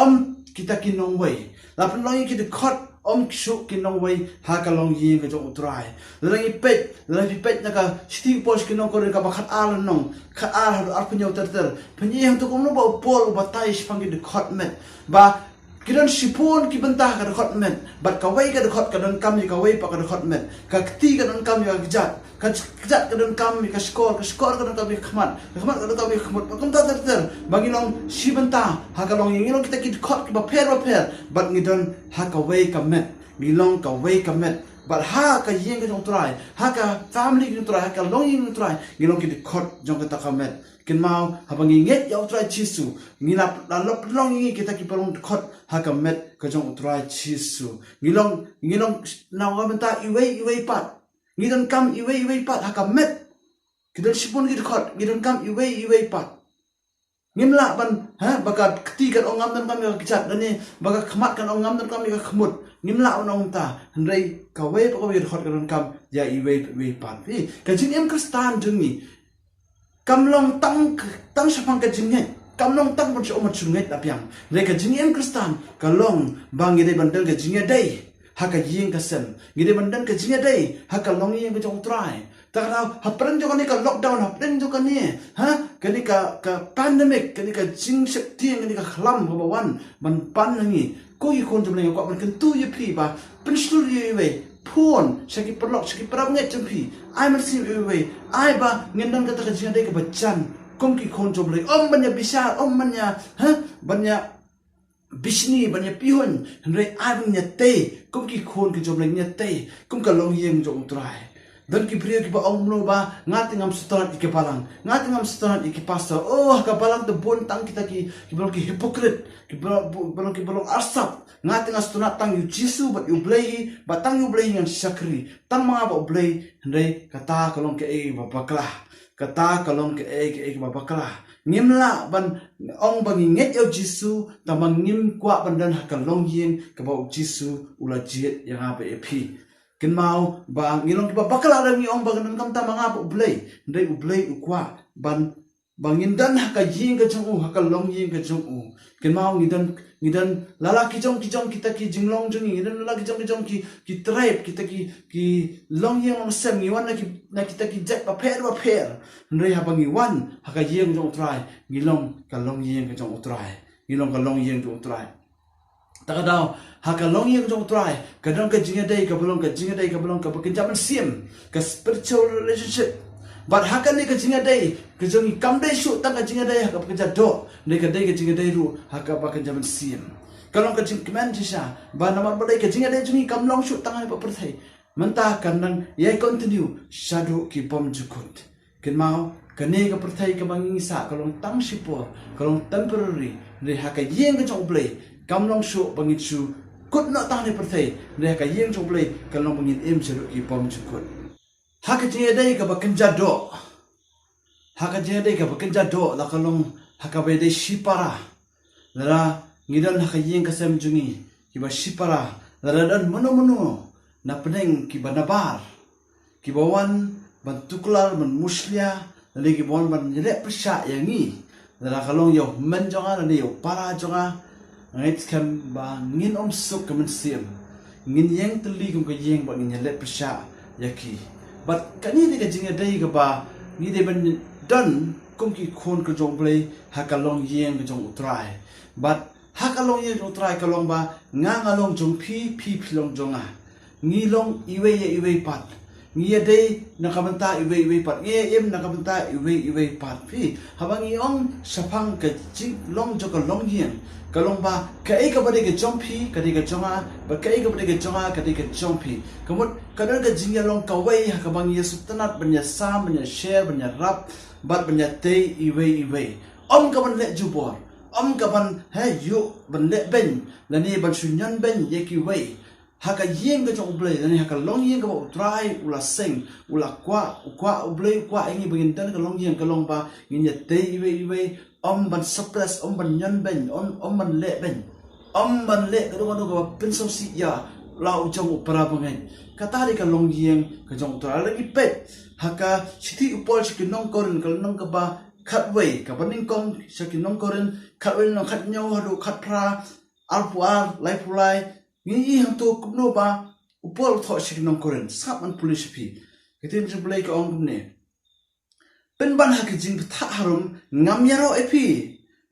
ym kita ki nongwei. La pynlong ïa ngi ki dkhot, ym shuh ki nongwei ha ka longïing ka jong U Trai. Lada ngi peit, lada ngi peit na ka shithi u Paul sha ki nong Korinth kaba khatar lynnong khatar haduh arphew hynñiew ter ter, phin ïohi hangto kumno ba u Paul u batai shaphang ki dkhot met. Ba ki don shibun ki bynta ha ka dkhot met, bad kawei ka dkhot ka donkam ïa kawei pat ka dkhot met, ka kti ka donkam ïa ka kjat, ka kjat ka donkam ïa ka shkor, ka shkor ka donkam ïa ka khmat, ka khmat ka donkam ïa ka khmut, bad kumta ter ter. Ba ngi long shi bynta ha ka longïing, ngi long kita ki dkhot kiba pher ba pher, bad ngi don ha kawei ka met, ngi long kawei ka met. Bad ha ka ïing ka jong U Trai, ha ka family ka jong U Trai, ha ka longïing ka jong U Trai, ngi long ki dkhot jong kata ka met. Kynmaw, haba ngi ngeit ïa U Trai Jisu, ngi la, la pynlong ïa ngi kita kiba long dkhot ha ka met ka jong U Trai Jisu. Ngi long, ngi long na ka bynta iwei ïa iwei pat. Ngi donkam iwei ïa iwei pat ha ka met. Ki don shibun ki dkhot, ngi donkam iwei ïa iwei pat. Ngim lah ban, ha, ba ka kti kan ong ngam donkam ïa ka kjat, lane ba ka khmat kan ong ngam donkam ïa ka khmut. Ngim lah ban ong ta, hynrei kawei pa kawei ruh ka donkam ïa iwei pa iwei pat. Phi, ka jingim Khristan jong ngi kam long tang, tang shaphang ka jingngeit. Kam long tang ban shu ong ban shu ngeit la biang. Hynrei ka jingim Khristan ka long ba ngi dei ban don ka jingïadei ha ka ïing ka sem. Ngi dei ban don ka jingïadei ha ka longïing ka jong U Trai. Te ka daw, hapdeng jong kane ka lockdown, hapdeng jong kane, ha, kane ka, ka pandemic, kane ka jingsheptieng, kane ka khlam kaba wan ban pan ha ngi. Ko ki khun jong U Blei, nga kwah ban kyntu ïa phi ba pynshlur ïa iwei, phone sha ki paralok, sha ki parabangeit jong phi. Ai mynsiem ïa iwei, ai ba ngin don kata ka jingïadei kaba jan kum ki khun jong U Blei. Ym ban ïa bishar, ym ban ïa, ha, ban ïa bishni, ban ïa pihuiñ, hynrei ai ban ïa tei kum ki khun ki jong U Blei, ïa tei kum ka longïing jong U Trai. Don ki briew kiba ong kumno ba nga te ngam sngewtynnat ïa ki balang, nga te ngam sngewtynnat ïa ki pastor. Oh, ka balang te bun tang kita ki, kiba long ki hypocrite, kiba long, kiba long arsap. Nga te nga sngewtynnat tang ïa U Jisu bad ïa U Blei hi, bad tang ïa U Blei hi ngan shakri. Tang ma nga bad U Blei, hynrei kata ka long kaei ba bakla. Kata ka long kaei, kaei kaba bakla. Ngim lah ban ong ba ngi ngeit ïa U Jisu, tang ba ngim kwah ban don ha ka longïing kaba U Jisu u la jied ïa nga bad ïa phi. Kynmaw ba ngi long kiba bakla lada ngi ong ba ngin don kam tang ma nga bad U Blei. Hynrei U Blei u kwah ban, ba ngin don ha ka ïing ka jong u, ha ka longïing ka jong u. Kynmaw ngi don, ngi don la la ki jong ki jong kita ki jinglong jong ngi, ngi don la la ki jong ki jong ki, ki tribe, kita ki, ki longïing longsem, ngi wan na ki, na kita ki jait bapher bapher. Hynrei haba ngi wan ha ka ïing jong U Trai, ngi long ka longïing ka jong U Trai. Ngi long ka longïing jong U Trai. Te ka daw, ha ka longïing jong U Trai ka don ka jingïadei kaba long, ka jingïadei kaba long kaba kynja mynsiem, ka spiritual relationship. Bad ha kane ka jingïadei ka jong ngi kam dei shuh tang ka jingïadei ha kaba kynja doh, hynrei ka dei ka jingïadei ruh ha kaba kynja mynsiem. Ka long ka jingkmen shisha ba namar ba dei ka jingïadei jong ngi kam long shuh tang ha kaba pyrthei, mynta kan nang ïai continue shaduh ki bymjukut. Kynmaw, kane ka pyrthei kaba ngi sah ka long tang shipor, ka long temporary. Hynrei ha ka ïing ka jong U Blei kam long shuh ba ngin shu kut noh tang ha kane ka pyrthei. Hynrei ha ka ïing jong U Blei ka long ba ngin im shaduh ki bymjukut. Ha ka jingïadei kaba kynja doh, ha ka jingïadei kaba kynja doh la ka long ha kaba ïadei shipara. Lada ngi don ha ka ïing ka sem jong ngi kiba shipara, lada don mano mano na pdeng kiba nabar, kiba wan ban tuklar, ban mushlia, lane kiba wan ban ïaleh pyrshah ïa ngi, lada ka long ïa u hynmen jong nga lane ïa u para jong nga, nga ngeit skhem ba ngin ym suk ka mynsiem. Ngin ïeng tylli kum ka ïing bad ngin ïaleh pyrshah ïa ki. Bad kane dei ka jingïadei kaba ngi dei ban don kum ki khun ka jong U Blei ha ka longïing ka jong U Trai. Bad ha ka longïing jong U Trai ka long ba nga nga long jong phi, phi phi long jong nga. Ngi long iwei ïa iwei pat. Ngi ïadei na ka bynta iwei iwei pat. Ngi ïa im na ka bynta iwei iwei pat. Phi, haba ngi ong shaphang ka jinglong jong ka longïing, ka long ba kaei kaba dei ka jong phi ka dei ka jong nga, bad kaei kaba dei ka jong nga ka dei ka jong phi. Ka mut ka don ka jingïalong kawei ha kaba ngi ïa sngewtynnat ban ïa sam, ban ïa share, ban ïa rap bad ban ïa tei iwei iwei. Ym ka ban leh jubor, ym ka ban, he, ïuh ban leh beiñ lane ban shu ñion beiñ ïa kiwei. Ha ka ïing ka jong U Blei lane ha ka longïing kaba U Trai u la seng, u la kwah, u kwah, U Blei u kwah ïa ngi ba ngin don ka longïing ka long ba ngin ïa tei iwei iwei, ym ban suppress, ym ban ñion beiñ, ym, ym ban leh beiñ, ym ban leh kano kano kaba pynsngewsih ïa la u jong u para bangeit. Kata dei ka longïing ka jong U Trai. Lada ngi peit ha ka shithi u Paul sha ki nong Korinth, ka lynnong kaba khatwei, kaba nyngkong sha ki nong Korinth, khatwei lynnong, khathynñiew haduh khatphra, arphew ar, laiphew lai, ngi ïohi hangto kumno ba u Paul u thoh sha ki nong Korinth. Sngap ngan pule sha phi. Ka ktien jong U Blei ka ong kumne: Pynban ha ki jingbthah harum ngam ïaroh ïa phi,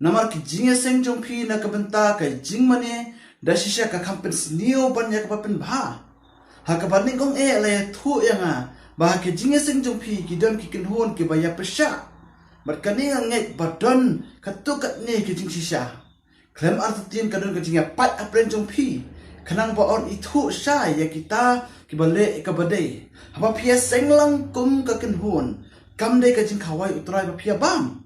namar ki jingïaseng jong phi na ka bynta ka jingmane da shisha ka kham pynsniew ban ïa kaba pynbha. Ha kaba nyngkong eh la ïathuh ïa nga ba ha ki jingïaseng jong phi ki don ki kynhun kiba ïapyrshah. Bad kane nga ngeit ba don katto katne ki jingshisha. Khlem artatien ka don ka jingïapait hapdeng jong phi, khnang ba yn ithuh shai ïa kita kiba leh ïa kaba dei. Haba phi ïaseng lang kum ka kynhun, kam dei ka jingkhawai U Trai ba phi ïabam.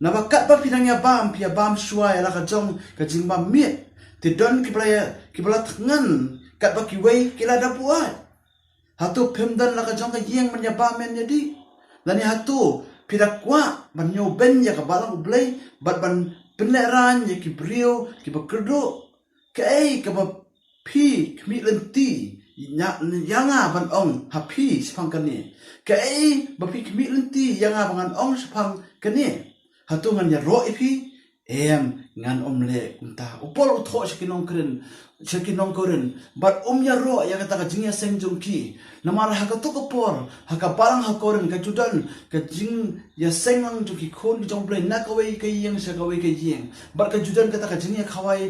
Naba katba phi dang ïabam, phi ïabam shuwa ïa la ka jong ka jingbam miet. Te don kiba la, kiba la thngan katba kiwei ki la da buaid. Hato phim don la ka jong ka ïing ban ïabam ïa dih? Lane hato Phi da kwah ban ñiewbeiñ ïa ka Balang U Blei bad ban pynlehrain ïa ki briew kiba kyrduh? Kaei kaba phi khmih lynti ïa, ïa nga ban ong ha phi shaphang kane? Kaei ba phi khmih lynti ïa nga ba ngan ong shaphang kane? Hato ngan ïaroh ïa phi? Em, ngan ym leh kumta. U Paul u thoh sha ki nong Korinth, sha ki nong Korinth, bad um ïaroh ïa kata ka jingïaseng jong ki. Namar ha kato ka por, ha ka Balang ha Korinth, ka ju don ka jingïaseng lang jong ki khun ki jong U Blei na kawei ka ïing sha kawei ka ïing. Bad ka ju don kata ka jingïakhawai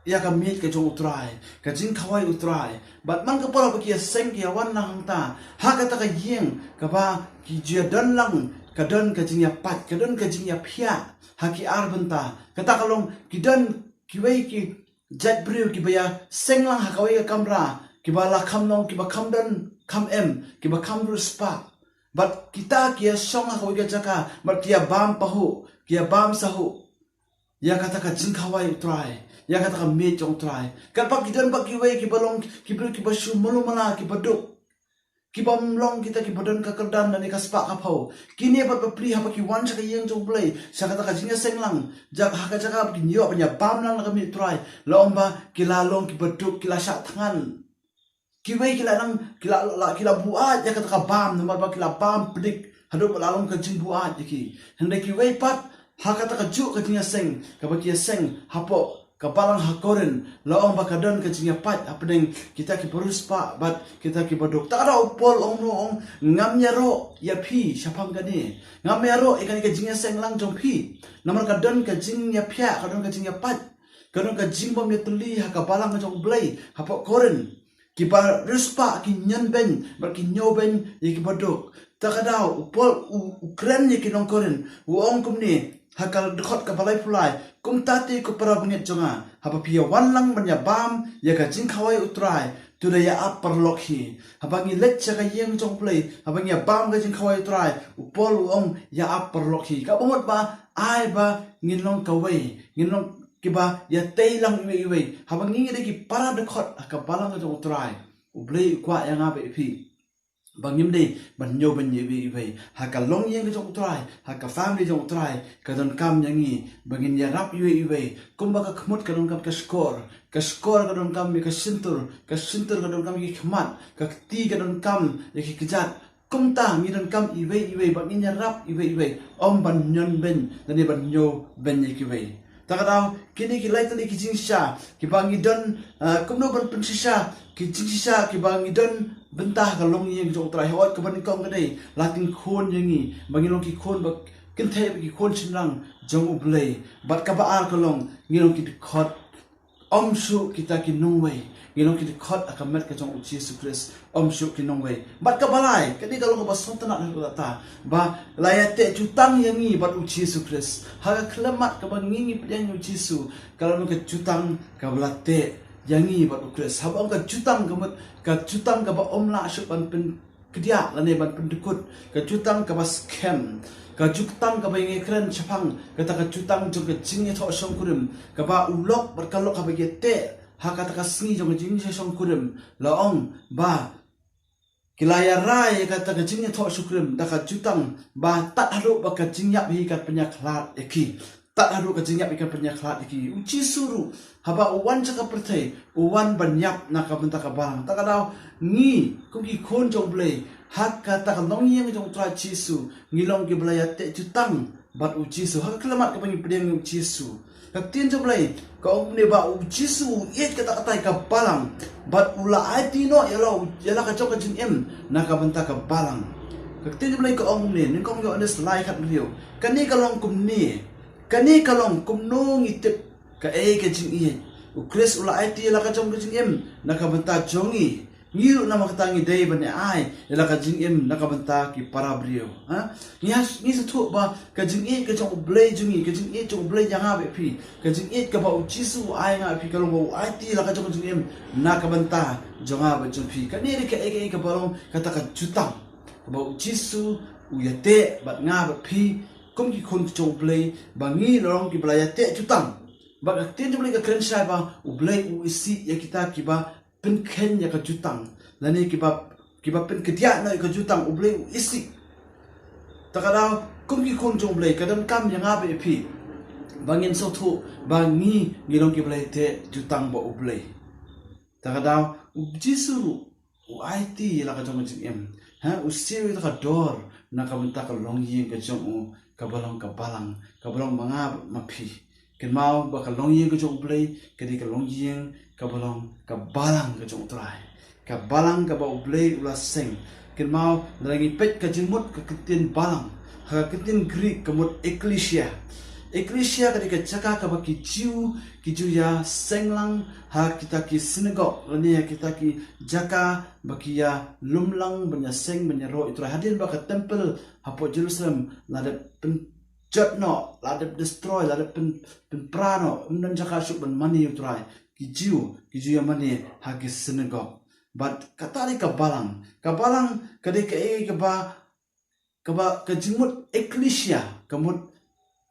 ïa ka miej ka jong U Trai, ka jingkhawai U Trai. Bad man ka por ba ki ïaseng ki ïawan na hangta ha kata ka ïing kaba ki ju ïadon lang, ka don ka jingïapait, ka don ka jingïaphiah ha ki ar bynta. Kata ka long ki don kiwei ki jait briew kiba ïaseng lang ha kawei ka kamra, kiba la kham long, kiba kham don kham em, kiba kham riewspah. Bad kita ki ïashong ha kawei ka jaka bad ki ïabam pahuh, ki ïabam sahuh ïa kata ka jingkhawai U Trai, ïa kata ka miej jong U Trai. Katba ki don bad kiwei kiba long ki briew kiba shu malu mala, kiba duk, kiba ym long kita kiba don ka kyrdan lane ka spah ka phew. Kine bad bapli haba ki wan sha ka ïing jong U Blei, sha kata ka jingïaseng lang, ja, ha ka jaka ba kin ïoh ban ïabam lang na ka miej U Trai, la ong ba ki la long kiba duk, ki la shah thngan. Kiwei ki la nang, ki la, la, ki la buaid ïa kata ka bam, namar ba ki la bam pdik haduh ba la long ka jingbuaid ïa ki. Hynrei kiwei pat, ha kata kajuh ka jingïaseng kaba ki ïaseng hapoh ka Balang ha Korinth, la ong ba ka don ka jingïapait hapdeng kita kiba riewspah bad kita kiba duk. Te kata u Paul u ong, u ong, ngam ïaroh ïa phi shaphang kane. Ngam ïaroh ïa kane ka jingïaseng lang jong phi. Namar ka don ka jingïaphiah, ka don ka jingïapait, ka don ka jingbymïatylli ha ka Balang ka jong U Blei hapoh Korinth. Kiba riewspah ki ñion beiñ bad ki ñiew beiñ ïa kiba duk. Te kata u Paul u, u kren ïa ki nong Korinth, u ong kumne ha ka dkhot kaba laiphew lai: Kumta te ko para bangeit jong nga, haba phi ïawan lang ban ïabam ïa ka jingkhawai U Trai, to da ïa ap paralok hi. Haba ngi leit sha ka ïing jong U Blei, haba ngi ïabam ka jingkhawai U Trai, u Paul u ong, ïa ap paralok hi. Kaba mut ba ai ba ngin long kawei, ngin long kiba ïatei lang iwei iwei. Haba ngi ngi dei ki para dkhot ha ka Balang ka jong U Trai, U Blei u kwah ïa nga bad ïa phi ba ngim dei ban ñiew beiñ ïa iwei iwei. Ha ka longïing ka jong U Trai, ha ka family jong U Trai, ka donkam ïa ngi ba ngin ïarap iwei iwei. Kumba ka khmut ka donkam ka shkor, ka shkor ka donkam ïa ka shyntur, ka shyntur ka donkam ïa ki khmat, ka kti ka donkam ïa ki kjat. Kumta ngi donkam iwei iwei ba ngin ïarap iwei iwei, ym ban ñion beiñ lane ban ñiew beiñ ïa kiwei. Te kata, kine ki lai tylli ki jingshisha kiba ngi don, ah, kumno ban pynshisha ki jingshisha kiba ngi don bynta ha ka longïing jong U Trai. Hooid, kaba nyngkong ka dei, la tyngkhun ïa ngi ba ngi long ki khun ba kynthei bad ki khun shynrang jong U Blei. Bad kaba ar ka long, ngi long ki dkhot, ym shuh kita ki nongwei, ngi long ki dkhot ha ka met ka jong U Jisu Khrist, ym shuh ki nongwei. Bad kaba lai, kane ka long kaba sngewtynnat ha kata, ba la ïateh jutang ïa ngi bad U Jisu Khrist. Ha ka khyllipmat kaba ngi ngi pdiang ïa U Jisu, ka long ka jutang kaba la teh ïa ngi bad U Khrist. Haba ong ka jutang, ka mut ka jutang kaba ym lah shuh ban pyn kdiah lane ban pyndkut, ka jutang kaba skhem, ka jutang kaba ngi kren shaphang kata ka jutang jong ka jingïathoh shongkurim, kaba u lok bad ka lok haba ki ïateh ha kata ka sngi jong ka jingïathoh shongkurim, la ong ba ki la ïarai ïa kata ka jingïathoh shongkurim da ka jutang ba tad haduh ba ka jingïap hi kan pynïakhlad ïa ki. Tad haduh ka jingïap hi kan pynïakhlad ïa ki. U Jisu ruh, haba u wan sha ka pyrthei, u wan ban ïap na ka bynta ka Balang. Te kata, ngi kum ki khun jong U Blei, ha kata ka longïing jong U Trai Jisu, ngi long kiba la ïateh jutang bad U Jisu. Ha ka khyllipmat kaba ngi pdiang ïa U Jisu, ka ktien jong U Blei ka ong kumne ba U Jisu u ïeit katta katta ïa ka Balang, bad u la aiti noh ïa la, ïa la ka jong ka jingim na ka bynta ka Balang. Ka ktien jong U Blei ka ong kumne, nyngkong Ïoannis lai khathynriew. Kane ka long kumne, kane ka long kumno ngi tip kaei ka jingïeit. U Khrist u la aiti ïa la ka jong ka jingim na ka bynta jong ngi. Ngi ruh namar kata ngi dei ban ai ïa la ka jingim na ka bynta ki para briew. Ha? Ngi ha, ngi sngewthuh ba ka jingïeit ka jong U Blei jong ngi, ka jingïeit jong U Blei ïa nga bad phi, ka jingïeit kaba U Jisu u ai nga bad phi, ka long ba u aiti ïa la ka jong ka jingim na ka bynta jong nga bad jong phi. Kane dei kaei kaei kaba long kata ka jutang kaba U Jisu u ïateh bad nga bad phi kum ki khun ki jong U Blei, ba ngi long kiba la ïateh jutang. Bad ka ktien jong U Blei ka kren shai ba U Blei u isih ïa kita kiba pynkheiñ ïa ka jutang, lane kiba, kiba pynkdiah noh ïa ka jutang, U Blei u isih. Te kata, Kum ki khun jong U Blei, ka donkam ïa nga bad ïa phi ba ngin sngewthuh ba ngi, ngi long ki ba la ïateh jutang bad U Blei. Ta ka daw, U Jisu ruh u aiti ïa la ka jong ka jingim. Ha, u siew ïa ka dor na ka bynta ka longïing ka jong u, kaba long ka balang, kaba long ma nga bad ma phi. Kynmaw ba ka longïing ka jong U Blei ka dei ka longïing kaba long ka balang ka jong U Trai, ka balang kaba U Blei u la seng. Kynmaw, lada ngi peit ka jingmut ka kyntien balang ha ka kyntien Greek, ka mut ekklesia. Ekklesia ka dei ka jaka kaba ki Jiw ki ju ïa seng lang ha kita ki synagog lane ha kita ki jaka ba ki ïa lum lang ban ïa seng, ban ïaroh ïa U Trai. Hadien ba ka templ hapoh Jerusalem la dep pynjot noh, la dep destroy, la dep pyn, pynpra noh, ym don jaka shuh ban mane ïa U Trai. Ki Jiw ki ju ïa mane ha ki synagog. Bad kata dei ka balang. Ka balang ka dei kaei kaba, kaba ka jingmut ekklesia, ka mut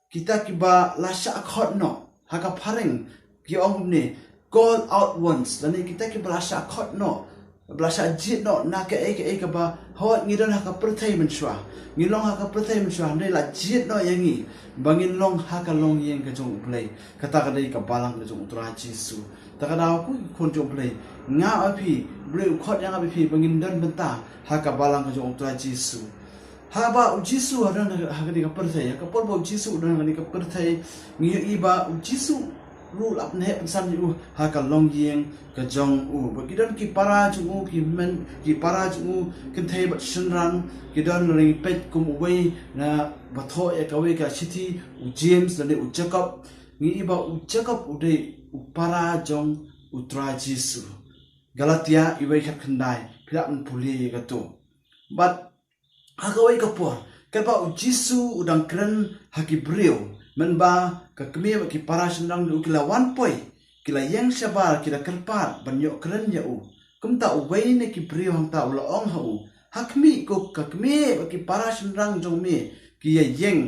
kita kiba la shah khot noh. Ha ka phareng ki ong kumne, call out ones, lane kita kiba la shah khot noh, ba la shah jied noh na kaei kaei kaba, hooid, ngi don ha ka pyrthei mynshuwa, ngi long ha ka pyrthei mynshuwa, hynrei la jied noh ïa ngi ba ngin long ha ka longïing ka jong U Blei. Kata ka dei ka balang ka jong U Trai Jisu. Ta ka daw, ko ki khun jong U Blei, nga bad phi, U Blei u khot ïa nga bad phi ba ngin don bynta ha ka balang ka jong U Trai Jisu. Haba U Jisu u don ha kane ka pyrthei, ha ka por ba U Jisu u don ha kane ka pyrthei, ngi ïohi ba U Jisu ruh u la pynheh pynsan ïa u ha ka longïing ka jong u. Ba ki don ki para jong u, ki hynmen, ki para jong u kynthei bad shynrang, ki don, lada ngi peit kum uwei na ba thoh ïa kawei ka shithi, u James lane u Jakob. Ngi ïohi ba u Jakob u dei u para jong U Trai Jisu. Galatia uwei khatkhyndai, phi lah ban pule ïa kato. Bad ha kawei ka por, katba U Jisu u dang kren ha ki briew, mynba ka kmie bad ki para shynrang jong u ki la wan poi, ki la ïeng shabar, ki la kyrpad ban ïoh kren ïa u. Kumta uwei na ki briew hangta u la ong ha u, ha khmih, ko ka kmie bad ki para shynrang jong me ki ïa ïeng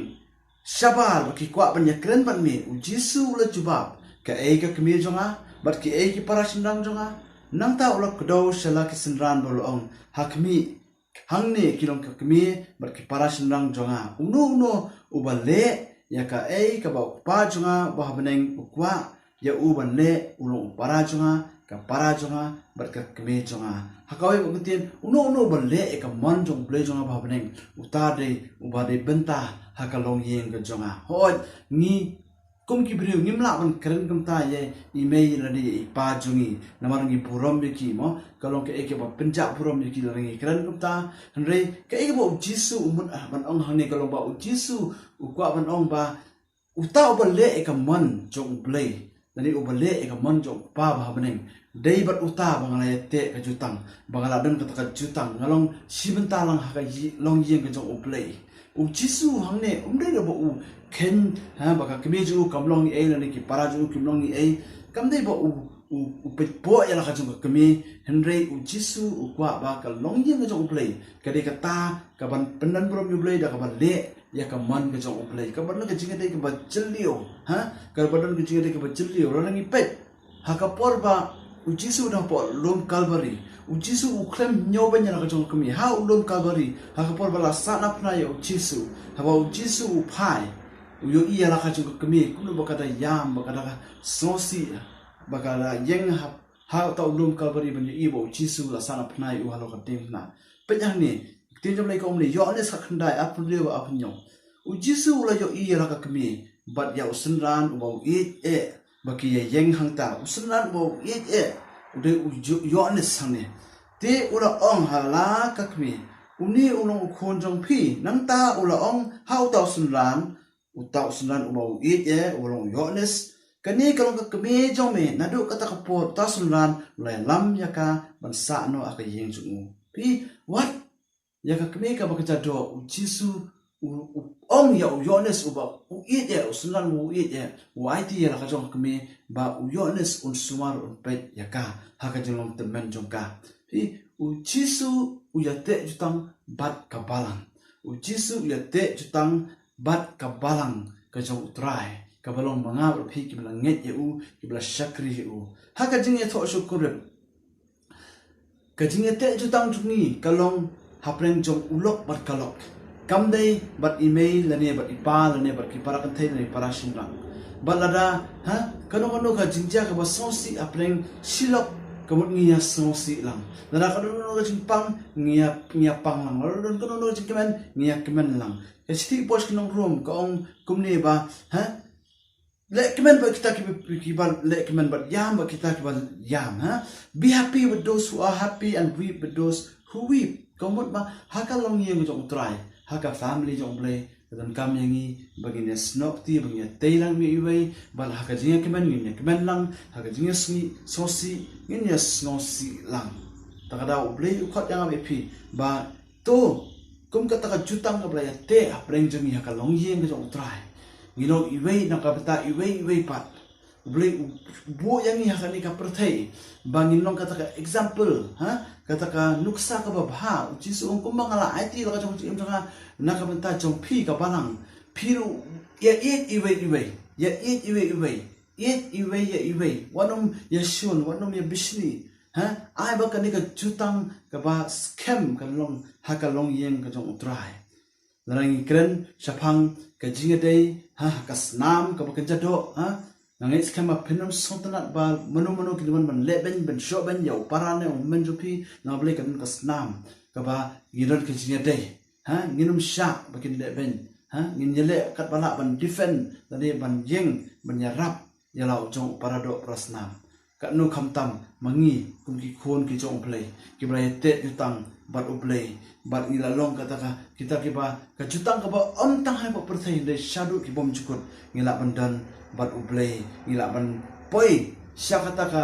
shabar bad ki kwah ban ïa kren bad me. U Jisu u la jubab, kaei ka kmie jong nga bad kiei ki para shynrang jong nga? Nangta u la kdew sha la ki synran bad u la ong, ha khmih, hangne ki long ka kmie bad ki para shynrang jong nga. Uno uno uba leh ïa kaei kaba U Kpa jong nga uba ha bneng u kwah ïa u ban leh, u long u para jong nga, ka para jong nga bad ka kmie jong nga. Ha kawei pat ka ktien, uno uno uba leh ïa ka mon jong U Blei jong nga uba ha bneng, uta dei uba dei bynta ha ka longïing ka jong nga. Hooid, ngi kum ki briew ngim lah ban kren kumta ïa i mei lane ïa i pa jong ngi, namar ngi burom ïa ki, mo, ka long kaei kaba pynjah burom ïa ki lada ngi kren kumta. Hynrei kaei kaba U Jisu u mut, ah, ban ong hangne ka long ba U Jisu u kwah ban ong ba uta uba leh ïa ka mon jong U Blei lane uba leh ïa ka mon jong U Kpa uba ha bneng, dei bad uta ba nga la ïateh ka jutang, ba nga la don kata ka jutang, nga long shi bynta lang ha ka ï-, longïing ka jong U Blei. U Jisu hangne um dei ba u kheiñ, ha, ba ka kmie jong u kam long ei lane ki para jong u kim long ei. Kam dei ba u, u, u peit poh ïa la ka jong ka kmie, hynrei U Jisu u kwah ba ka longïing ka jong U Blei ka dei kata kaban pyndonburom ïa U Blei da kaba leh ïa ka mon ka jong U Blei, kaba don ka jingïadei kaba jylliew, ha, kaba don ka jingïadei kaba jylliew. Lada ngi peit ha ka por ba U Jisu u don hapoh lum Kalbari, U Jisu u khlem ñiewbeiñ ïa la ka jong ka kmie ha u lum Kalbari. Ha ka por ba la sahnarphna ïa U Jisu, haba U Jisu u phai, u ïohi ïa la ka jong ka kmie kumno ba ka da ïam, ba ka da sngewsih, ba ka da ïeng ha, ha uta u lum Kalbari ban ïohi ba U Jisu la sahnarphna ïa u halor ka diengphna. Peit hangne, ka ktien jong U Blei ka ong ne, Ïoannis khatkhyndai, arphew hynriew bad arphew hynñiew. U Jisu u la ïohi ïa la ka kmie bad ïa u synran uba u ïeit eh ba ki ïa ïeng hangta. U synran uba u ïeit eh u dei u Ïo-, Ïoannis hangne. Te u la ong ha la ka kmie, une u long u khun jong phi. Nangta u la ong ha uta u synran, uta u synran uba u ïeit eh, uba long u Ïoannis, kane ka long ka kmie jong me. Naduh kata ka por uta u synran u la ïalam ïa ka ban sah noh ha ka ïing jong u. Phi, wat ïa ka kmie kaba kynja doh, U Jisu u, u ong ïa u Ïoannis uba u ïeit eh, u synran uba u ïeit eh, u aiti ïa la ka jong ka kmie ba u Ïoannis un sumar, un peit ïa ka ha ka jinglong tymmen jong ka. Phi, U Jisu u ïateh jutang bad ka balang. U Jisu u ïateh jutang bad ka balang ka jong U Trai, kaba long ma nga bad phi kiba la ngeit ïa u, kiba la shakri ïa u. Ha ka jingïathoh shuh kumne, ka jingïateh jutang jong ngi ka long hapdeng jong u lok bad ka lok. Kam dei bad i mei lane bad i pa lane bad ki para kynthei lane para shynrang. Bad lada, ha, kano kano ka jingjia kaba sngewsih hapdeng shi lok, ka mut ngi ïa sngewsih lang. Lada ka don kano kano ka jingpang, ngi ïa, ngi ïa pang lang. Lada ka don kano kano ka jingkmen, ngi ïa kmen lang. Ka shithi u Paul sha ki nong Rom ka ong kumne ba, ha, leh kmen bad kita kiba, kiba leh kmen bad ïam bad kita kiba ïam, ha. Be happy with those who are happy and weep with those who weep. Ka mut ba ha ka longïing jong u Trai, ha ka family jong u Blei, ka donkam ïa ngi ba ngin ïa snoh kti, ba ngin ïa tei lang iwei iwei, bad ha ka jingïakmen ngin ïa kmen lang, ha ka jingïasngi sngewsih ngin ïa sngewsih lang. Ta ka daw u Blei u khot ïa nga bad ïa phi ba to, kum kata ka jutang kaba la ïateh hapdeng jong ngi ha ka longïing ka jong u Trai, ngi long iwei na ka bynta iwei iwei pat. U Blei u buh ïa ngi ha kane ka pyrthei ba ngin long kata ka example, ha, kata ka nuksa kaba bha. U Jisu u ong kumba nga la aiti la ka jong ka jingim jong nga na ka bynta jong phi ka balang, phi ruh ïa ïeit iwei iwei, ïa ïeit iwei iwei, ïeit iwei ïa iwei. Wat nym ïa shun, wat nym ïa bishni. Ha, ai ba kane ka jutang kaba skhem kan long ha ka longïing ka jong u Trai. Lada ngi kren shaphang ka jingïadei, ha, ha ka snam kaba kynja doh, ha. Nga ngeit skhem ba phin ym sngewtynnat ba mano mano kin wan ban lehbeiñ, ban shohbeiñ ïa u para ne u hynmen jong phi, namar balei ka don ka snam kaba ngi don ka jingïadei. Ha, ngin ym shah ba kin lehbeiñ. Ha, ngin ïaleh katba lah ban defend lane ban ïeng, ban ïarap ïa la u jong u para doh para snam. Katno khamtam ma ngi kum ki khun ki jong u Blei, kiba la ïateh jutang bad u Blei, bad ngi la long kata ka, kita kiba, ka jutang kaba ym tang ha ba pyrthei hynrei shaduh ki bymjukut ngi lah ban don bad u Blei, ngi lah ban poi sha kata ka,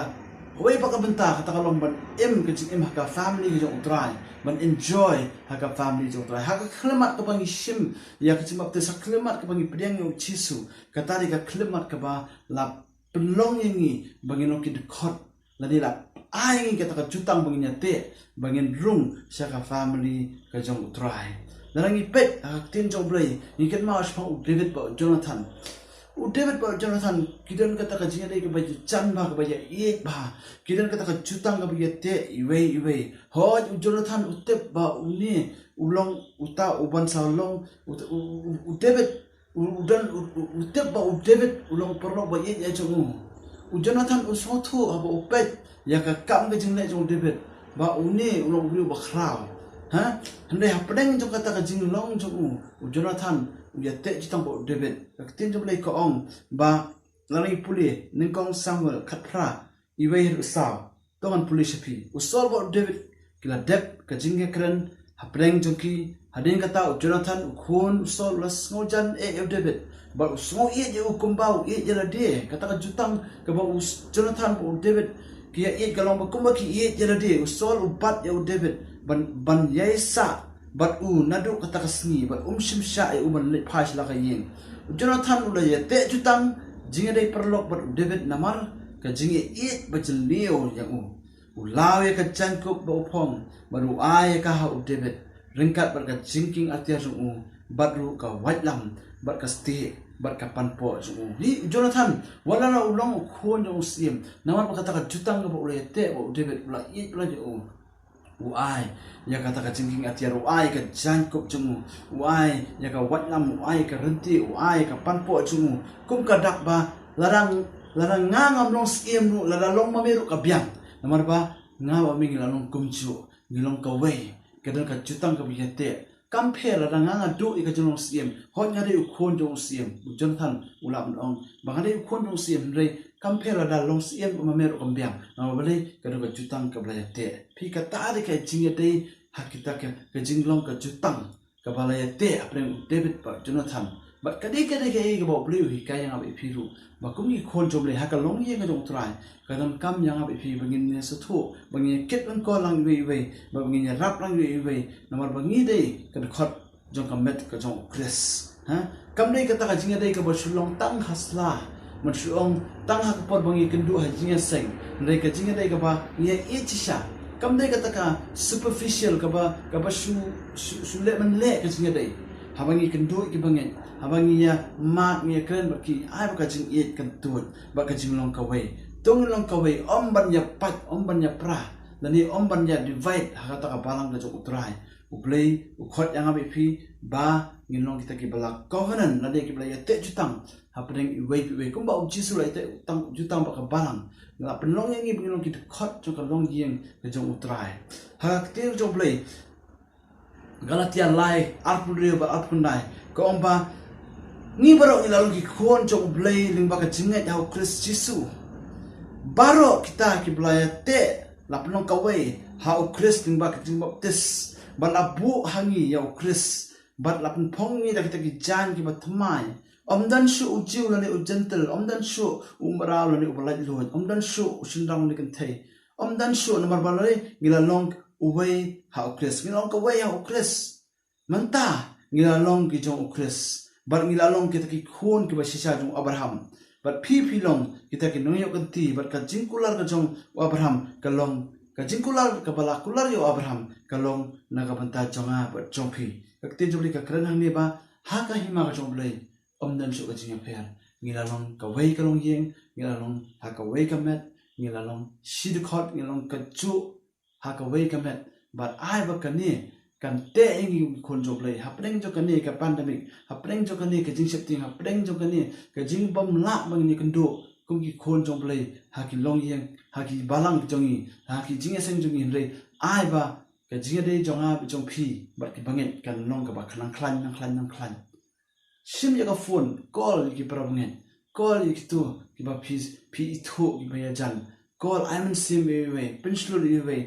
kawei pat ka bynta, kata ka long ban im ka jingim ha ka family ka jong u Trai, ban enjoy ha ka family jong u Trai. Ha ka khyllipmat kaba ngi shim ïa ka jingbaptis, ha ka khyllipmat kaba ngi pdiang ïa u Jisu, kata dei ka khyllipmat kaba la pynlong ïa ngi ba ngin long ki dkhot, lane la ai ngi kata ka jutang ba ngin ïateh, ba ngin rung sha ka family ka jong u Trai. Lada ngi peit ha ka ktien jong u Blei, ngi kynmaw shaphang u David bad u Jonathan. U David bad u Jonathan ki don kata ka jingïadei kaba ïajan bha, kaba ïaieit bha. Ki don kata ka jutang kaba ïateh iwei iwei. Hooid, u Jonathan u tip ba une u long uta uban sa long, u, u, u, u David u, u don, u, u, u tip ba u David u long paralok ba ïeit ïa jong u. U Jonathan u sngewthuh haba u peit ïa ka kam ka jingleh jong u David ba une u long u briew ba khraw. Ha? Hynrei hapdeng jong kata ka jinglong jong u, u Jonathan u ïateh jutang bad u David. Ka ktien jong u Blei ka ong ba, lada ngi pule Nyngkong Samuel khatphra, iwei haduh saw. To ngan pule sha phi. U Saul bad u David ki la dep ka jingïakren hapdeng jong ki. Hadien kata u Jonathan u khun u Saul u la sngewjan eh ïa u David, bad u sngew ïeit ïa u kumba u ïeit ïa lade. Kata ka jutang kaba u S-, Jonathan bad u David ki ïaieit ka long ba kumba ki ïeit ïa lade. U Saul u bat ïa u David ban, ban ïaisah bad u naduh kata ka sngi, bad um shym shah ïa u ban leit phai sha la ka ïing. U Jonathan u la ïateh jutang jingïadei paralok bad u David namar ka jingïaieit ba jylliew ïa u. U law ïa ka jaiñkup ba u phong bad u ai ïa ka ha u David, ryngkat bad ka jingkieng atiar jong u, bad ruh ka waitlam, bad ka stieh, bad ka panpoh jong u. Hi u Jonathan, wat la u long u khun jong u syiem, namar ba kata ka jutang kaba u la ïateh bad u David, u la ïeit bad u la ïeit ïa u. U ai ïa kata ka jingkieng atiar, u ai ïa ka jaiñkup jong u, u ai ïa ka waitlam, u ai ïa ka ryntieh, u ai ïa ka panpoh jong u. Kum ka dak ba, lada, lada nga ngam long syiem ruh, lada long ma me ruh ka biang. Namar ba nga bad me ngi la long kumjuh, ngi long kawei. Ka don ka jutang kaba ïateh. Kam pher lada nga nga duh ïa ka jinglong syiem, hooid nga dei u khun jong u syiem. U Jonathan u lah ban ong ba nga dei u khun jong u syiem, hynrei kam pher lada long syiem ma me ruh kam biang. Namar balei? Ka don ka jutang kaba la ïateh. Phi, kata dei ka jingïadei ha kita ka, ka jinglong ka jutang kaba la ïateh hapdeng u David bad u Jonathan. Bad ka dei, ka dei kaei kaba u Blei u hikai ïa nga bad ïa phi ruh, ba kum ki khun jong u Blei ha ka longïing ka jong u Trai, ka donkam ïa nga bad ïa phi ba ngin ïa sngewthuh, ba ngin ïa kit ryngkor lang iwei iwei, ba ngin ïa rap lang iwei iwei. Namar ba ngi dei ka dkhot jong ka met ka jong u Khrist. Ha? Kam dei kata ka jingïadei kaba shu long tang ha sla, ban shu ong tang ha ka por ba ngi kynduh ha jingïaseng. Hynrei ka jingïadei kaba ngi ïaieit shisha. Kam dei kata ka superficial kaba, kaba shu, shu, shu leh man leh ka jingïadei. Haba ngi kynduh ki bangeit, haba ngi ïa mad, ngi ïa kren bad ki, ai ba ka jingïeit kan tuid, ba ka jinglong kawei. To ngin long kawei, ym ban ïa pait, ym ban ïa pra, lane ym ban ïa divide ha kata ka balang ka jong u Trai. U Blei u khot ïa nga bad ïa phi ba ngin long kita kiba la covenant, lane kiba la ïateh jutang hapdeng iwei pa iwei, kumba u Jisu u la ïateh jutang bad ka balang. Ngi la pynlong ïa ngi ba ngin long ki dkhot jong ka longïing ka jong U Trai. Ha ka ktien jong U Blei, Galatia lai, arphew hynriew bad arphew khyndai, ka ong ba ngi baroh ngi la long ki khun jong U Blei lyngba ka jingngeit ha U Khrist Jisu. Baroh kita kiba la ïateh la pynlong kawei ha U Khrist lyngba ka jingbaptis, bad la buh ha ngi ïa U Khrist, bad la pynphong ngi da kita ki jaiñ kiba thymmai. Ym don shuh u Jiw lane u Jentil, ym don shuh u mraw lane uba laitluid, ym don shuh u shynrang lane kynthei. Ym don shuh, namar balei? Ngi la long uwei ha U Khrist, ngi la long kawei ha U Khrist. Mynta ngi la long ki jong U Khrist, bad ngi la long kita ki khun kiba shisha jong u Abraham. Bad phi phi long kita ki nongïoh kynti, bad ka jingkular ka jong u Abraham ka long, ka jingkular kaba la kular ïa u Abraham ka long na ka bynta jong nga bad jong phi. Ka ktien jong U Blei ka kren hangne ba ha ka hima ka jong U Blei ym don shuh ka jingïapher. Ngi la long kawei ka longïing, ngi la long ha kawei ka met, ngi la long shi dkhot, ngi la long kajuh ha kawei ka met. Bad ai ba kane kan teh ïa ngi kum ki khun jong U Blei hapdeng jong kane ka pandemic, hapdeng jong kane ka jingsheptieng, hapdeng jong kane ka jingbymlah ba ngin ïakynduh kum ki khun jong U Blei ha ki longïing, ha ki balang jong ngi, ha ki jingïaseng jong ngi. Hynrei ai ba ka jingïadei jong nga bad jong phi bad ki bangeit kan long kaba khlaiñ, nang khlaiñ, nang khlaiñ. Shim ïa ka phone, call ïa ki para bangeit, call ïa kito kiba phi, phi ithuh kiba ïajan, call, ai mynsiem ïa iwei, pynshlur ïa iwei.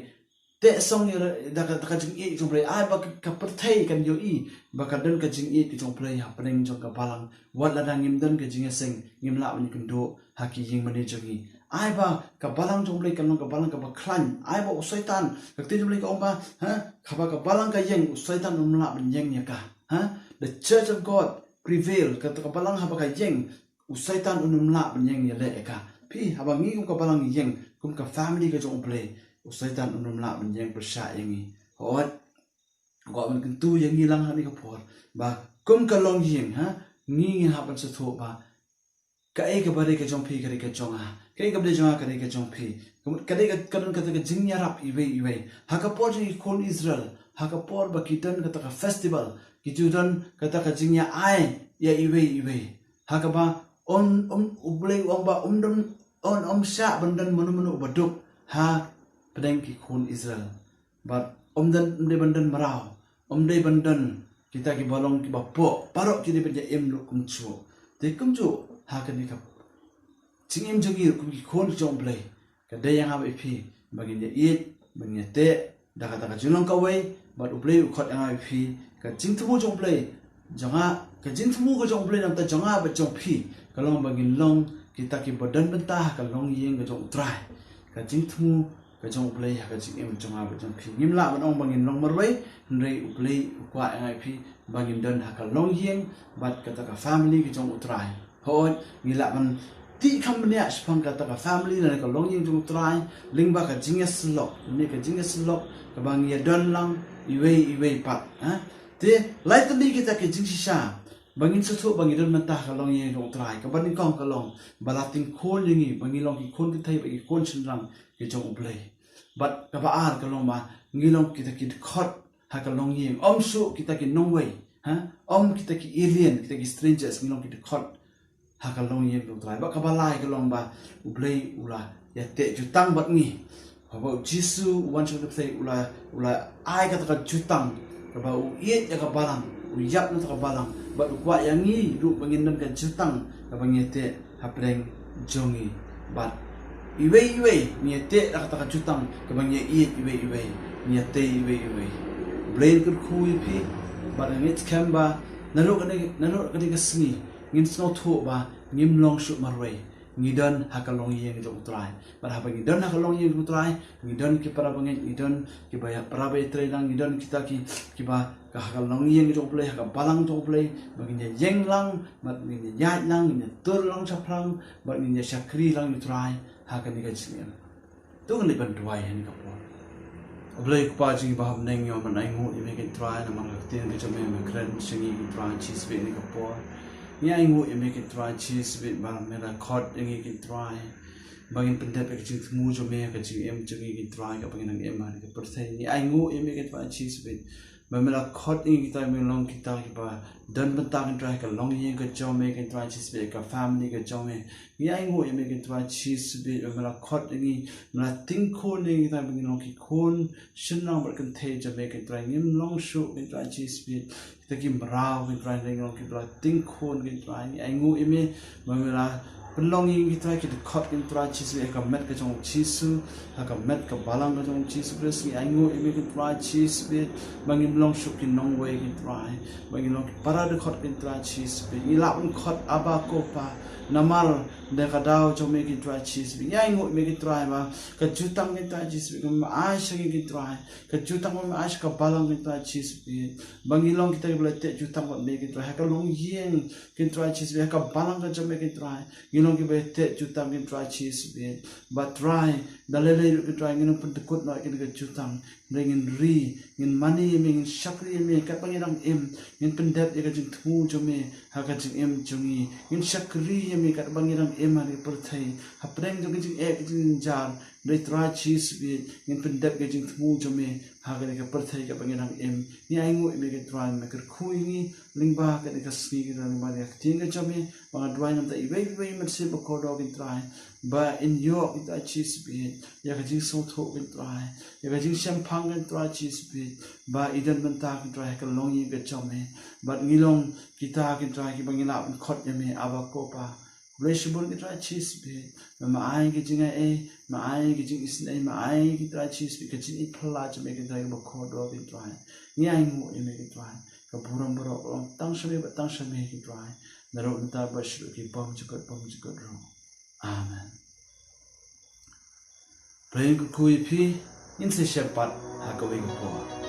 Teh song ïa da ka, da ka jingïeit jong U Blei, ai ba ka, ka pyrthei kan ïohi ba ka don ka jingïeit jong U Blei hapdeng jong ka balang. Wat lada ngim don ka jingïaseng, ngim lah ban ïakynduh ha ki ïing mane jong ngi. Ai ba ka balang jong U Blei kan long ka balang kaba khlaiñ. Ai ba u Soitan, ka ktien jong U Blei ka ong ba, ha, kaba ka balang ka ïeng, u Soitan um lah ban ïeng ïa ka. Ha? The church of God prevail, kata ka balang haba ka ïeng, u Soitan un ym lah ban ïeng ïaleh ïa ka. Phi, haba ngi kum ka balang ngi ïeng, kum ka family ka jong U Blei, u Soitan un ym lah ban ïeng pyrshah ïa ngi. Hooid. Nga kwah ban kyntu ïa ngi lang ha kane ka por ba kum ka longïing, ha, ngi ngin hap ban sngewthuh ba kaei kaba dei ka jong phi ka dei ka jong nga, kaei kaba dei jong nga ka dei ka jong phi. Ka dei ka, ka don kata ka jingïarap iwei iwei. Ha ka por jong ki khun Israel, ha ka por ba ki don kata ka festival, ki ju don kata ka jingïa-ai ïa iwei iwei. Ha kaba un, un, U Blei u ong ba um don, un ym shah ban don mano mano uba duk hapdeng ki khun Israel. Bad ym don, ym dei ban don mraw, ym dei ban don kita kiba long kiba poh, baroh ki dei ban ïa im ruh kumjuh. Te kumjuh ha kane ka jingim jong ngi ruh kum ki khun jong U Blei, ka dei ïa nga bad ïa phi ba ngin ïa ïeit, ba ngin ïa teh da kata ka jinglong kawei. Bad U Blei u khot ïa nga bad ïa phi, ka jingthmu jong U Blei jong nga, ka jingthmu ka jong U Blei na ka bynta jong nga bad jong phi ka long ba ngin long kita kiba don bynta ha ka longïing ka jong U Trai. Ka jingthmu ka jong U Blei ha ka jingim jong nga bad jong phi. Ngim lah ban ong ba ngin long marwei, hynrei U Blei u kwah ïa nga ïa phi ba ngin don ha ka longïing bad kata ka family ka jong U Trai. Hooid, ngi lah ban tih kham bniah shaphang kata ka family lane ka longïing jong U Trai lyngba ka jingïasyllok, lane ka jingïasyllok kaba ngi ïa don lang iwei iwei pat, ha. Te lai tylli kita ki jingshisha ba ngin sngewthuh ba ngi don mynta ha ka longïing jong U Trai, kaba nyngkong ka long ba la tyngkhun ïa ngi ba ngi long ki khun kynthei bad ki khun shynrang ki jong U Blei. Bad kaba ar ka long ba ngi long kita ki dkhot ha ka longïing, ym shuh kita ki nongwei, ha, ym kita ki alien, kita ki strangers, ngi long ki dkhot ha ka longïing jong U Trai. Bad kaba lai ka long ba U Blei u la ïateh jutang bad ngi. Haba U Jisu u wan sha ka pyrthei u la, u la ai kata ka jutang kaba u ïeit ïa ka balang, u ïap na kata ka balang, bad u kwah ïa ngi ruh ba ngin don ka jutang kaba ngi ïateh hapdeng jong ngi. Bad iwei iwei ngi ïateh da kata ka jutang kaba ngi ïa ïeit iwei iwei, ngi ïatei iwei iwei. U Blei un kyrkhu ïa phi bad nga ngeit skhem ba naduh kane, naduh kane ka sngi ngin sngewthuh ba ngim long shuh marwei, ngi don ha ka longïing jong U Trai. Bad haba ngi don ha ka longïing jong U Trai, ngi don ki para bangeit, ngi don kiba ïa para ba ïatrei lang, ngi don kita ki, kiba ka ha ka longïing jong U Blei, ha ka balang jong U Blei, ba ngin ïa ïeng lang, bad ngin ïa ïaid lang, ngin ïa tur lang shaphrang, bad ngin ïa shakri lang ïa U Trai ha kane ka jingim. To ngin leit ban duwai ha kane ka por. U Blei U Kpa jong ngi ba ha bneng, ngi wan ban ainguh ïa me ko Trai namar ka ktien ka jong me, me kren sha ngi ko Trai Jisu ha kane ka por. Ngi ainguh ïa me ko Trai Jisu ba me la khot ïa ngi ko Trai ba ngin pyndep ïa ka jingthmu jong me ha ka jingim jong ngi ko Trai, kaba ngin nang im ha kane ka pyrthei. Ngi ainguh ïa me ko Trai Jisu ba me la khot ïa ngi, Trai, ba ngin long kita kiba don bynta, Trai, ha ka longïing ka jong me, Trai Jisu, ka family ka jong me. Ngi ainguh ïa me, Trai Jisu, ba me la khot ïa ngi, me la tyngkhun ïa ngi, Trai, ba ngin long ki khun shynrang bad kynthei jong me, Trai. Ngim long shuh, Trai Jisu, kita ki mraw, Trai, hynrei ngi long kiba la tyngkhun, Trai. Ngi ainguh ïa me ba me la pynlong ïa ngi, Trai, ki dkhot, Trai Jisu, ha ka met ka jong Jisu, ha ka met ka balang ka jong Jisu Khrist. Ngi ainguh ïa me, Trai Jisu, ba ngim long shuh ki nongwei, Trai, ba ngin long ki para dkhot, Trai Jisu. Ngi lah ban khot Abba, Ko Pa, namar da ka daw jong me, Trai Jisu. Ngi ainguh ïa me, Trai, ba ka jutang, Trai Jisu, ba me ai sha ngi, Trai, ka jutang ba me ai sha ka balang, Trai Jisu, ba ngi long kita kiba la teh jutang bad me, Trai, ha ka longïing, Trai Jisu, ha ka balang ka jong me, Trai. Ngi long kiba teh jutang, Trai Jisu, ba, Trai, da lei lei ruh, Trai, ngin ym pyndkut noh ïa kane ka jutang, hynrei ngin ri, ngin mane ïa me, ngin shakri ïa me katba ngi dang im, ngin pyndep ïa ka jingthmu jong me ha ka jingim jong ngi, ngin shakri ïa me katba ngi dang im ha kane ka pyrthei, hapdeng jong ka jingeh ka jingjynjar, hynrei, Trai Jisu, ngin pyndep ïa ka jingthmu jong me ha kane ka pyrthei katba ngi dang im. Ngi ainguh ïa me, Trai, ba me kyrkhu ïa ngi lyngba kane ka sngi, Trai, lyngba kane ka ktien ka jong me, ba nga duwai namar iwei pa iwei i mynsiem bakordor, Trai, ba in ïoh, Trai Jisu, ïa ka jingsngewthuh, Trai, ïa ka jingshemphang, Trai Jisu, ba i don bynta, Trai, ha ka longïing ka jong me. Bad ngi long kita, Trai, kiba ngi lah ban khot ïa me Abba, Ko Pa. Khublei shibun, Trai Jisu, ba me ai ka jingaiei, me ai ka jingisynei, me ai, Trai Jisu, ka jingïeit phylla jong me, Trai, kaba kordor, Trai. Ngi ainguh ïa me, Trai. Ka burom baroh ka long tang sha me bad tang sha me, Trai. Naduh mynta bad shaduh ki bymjukut bymjukut ruh. Amen. Pyrshah kyrkhu ïa phi, ngin sa ïashem pat ha kawei ka por.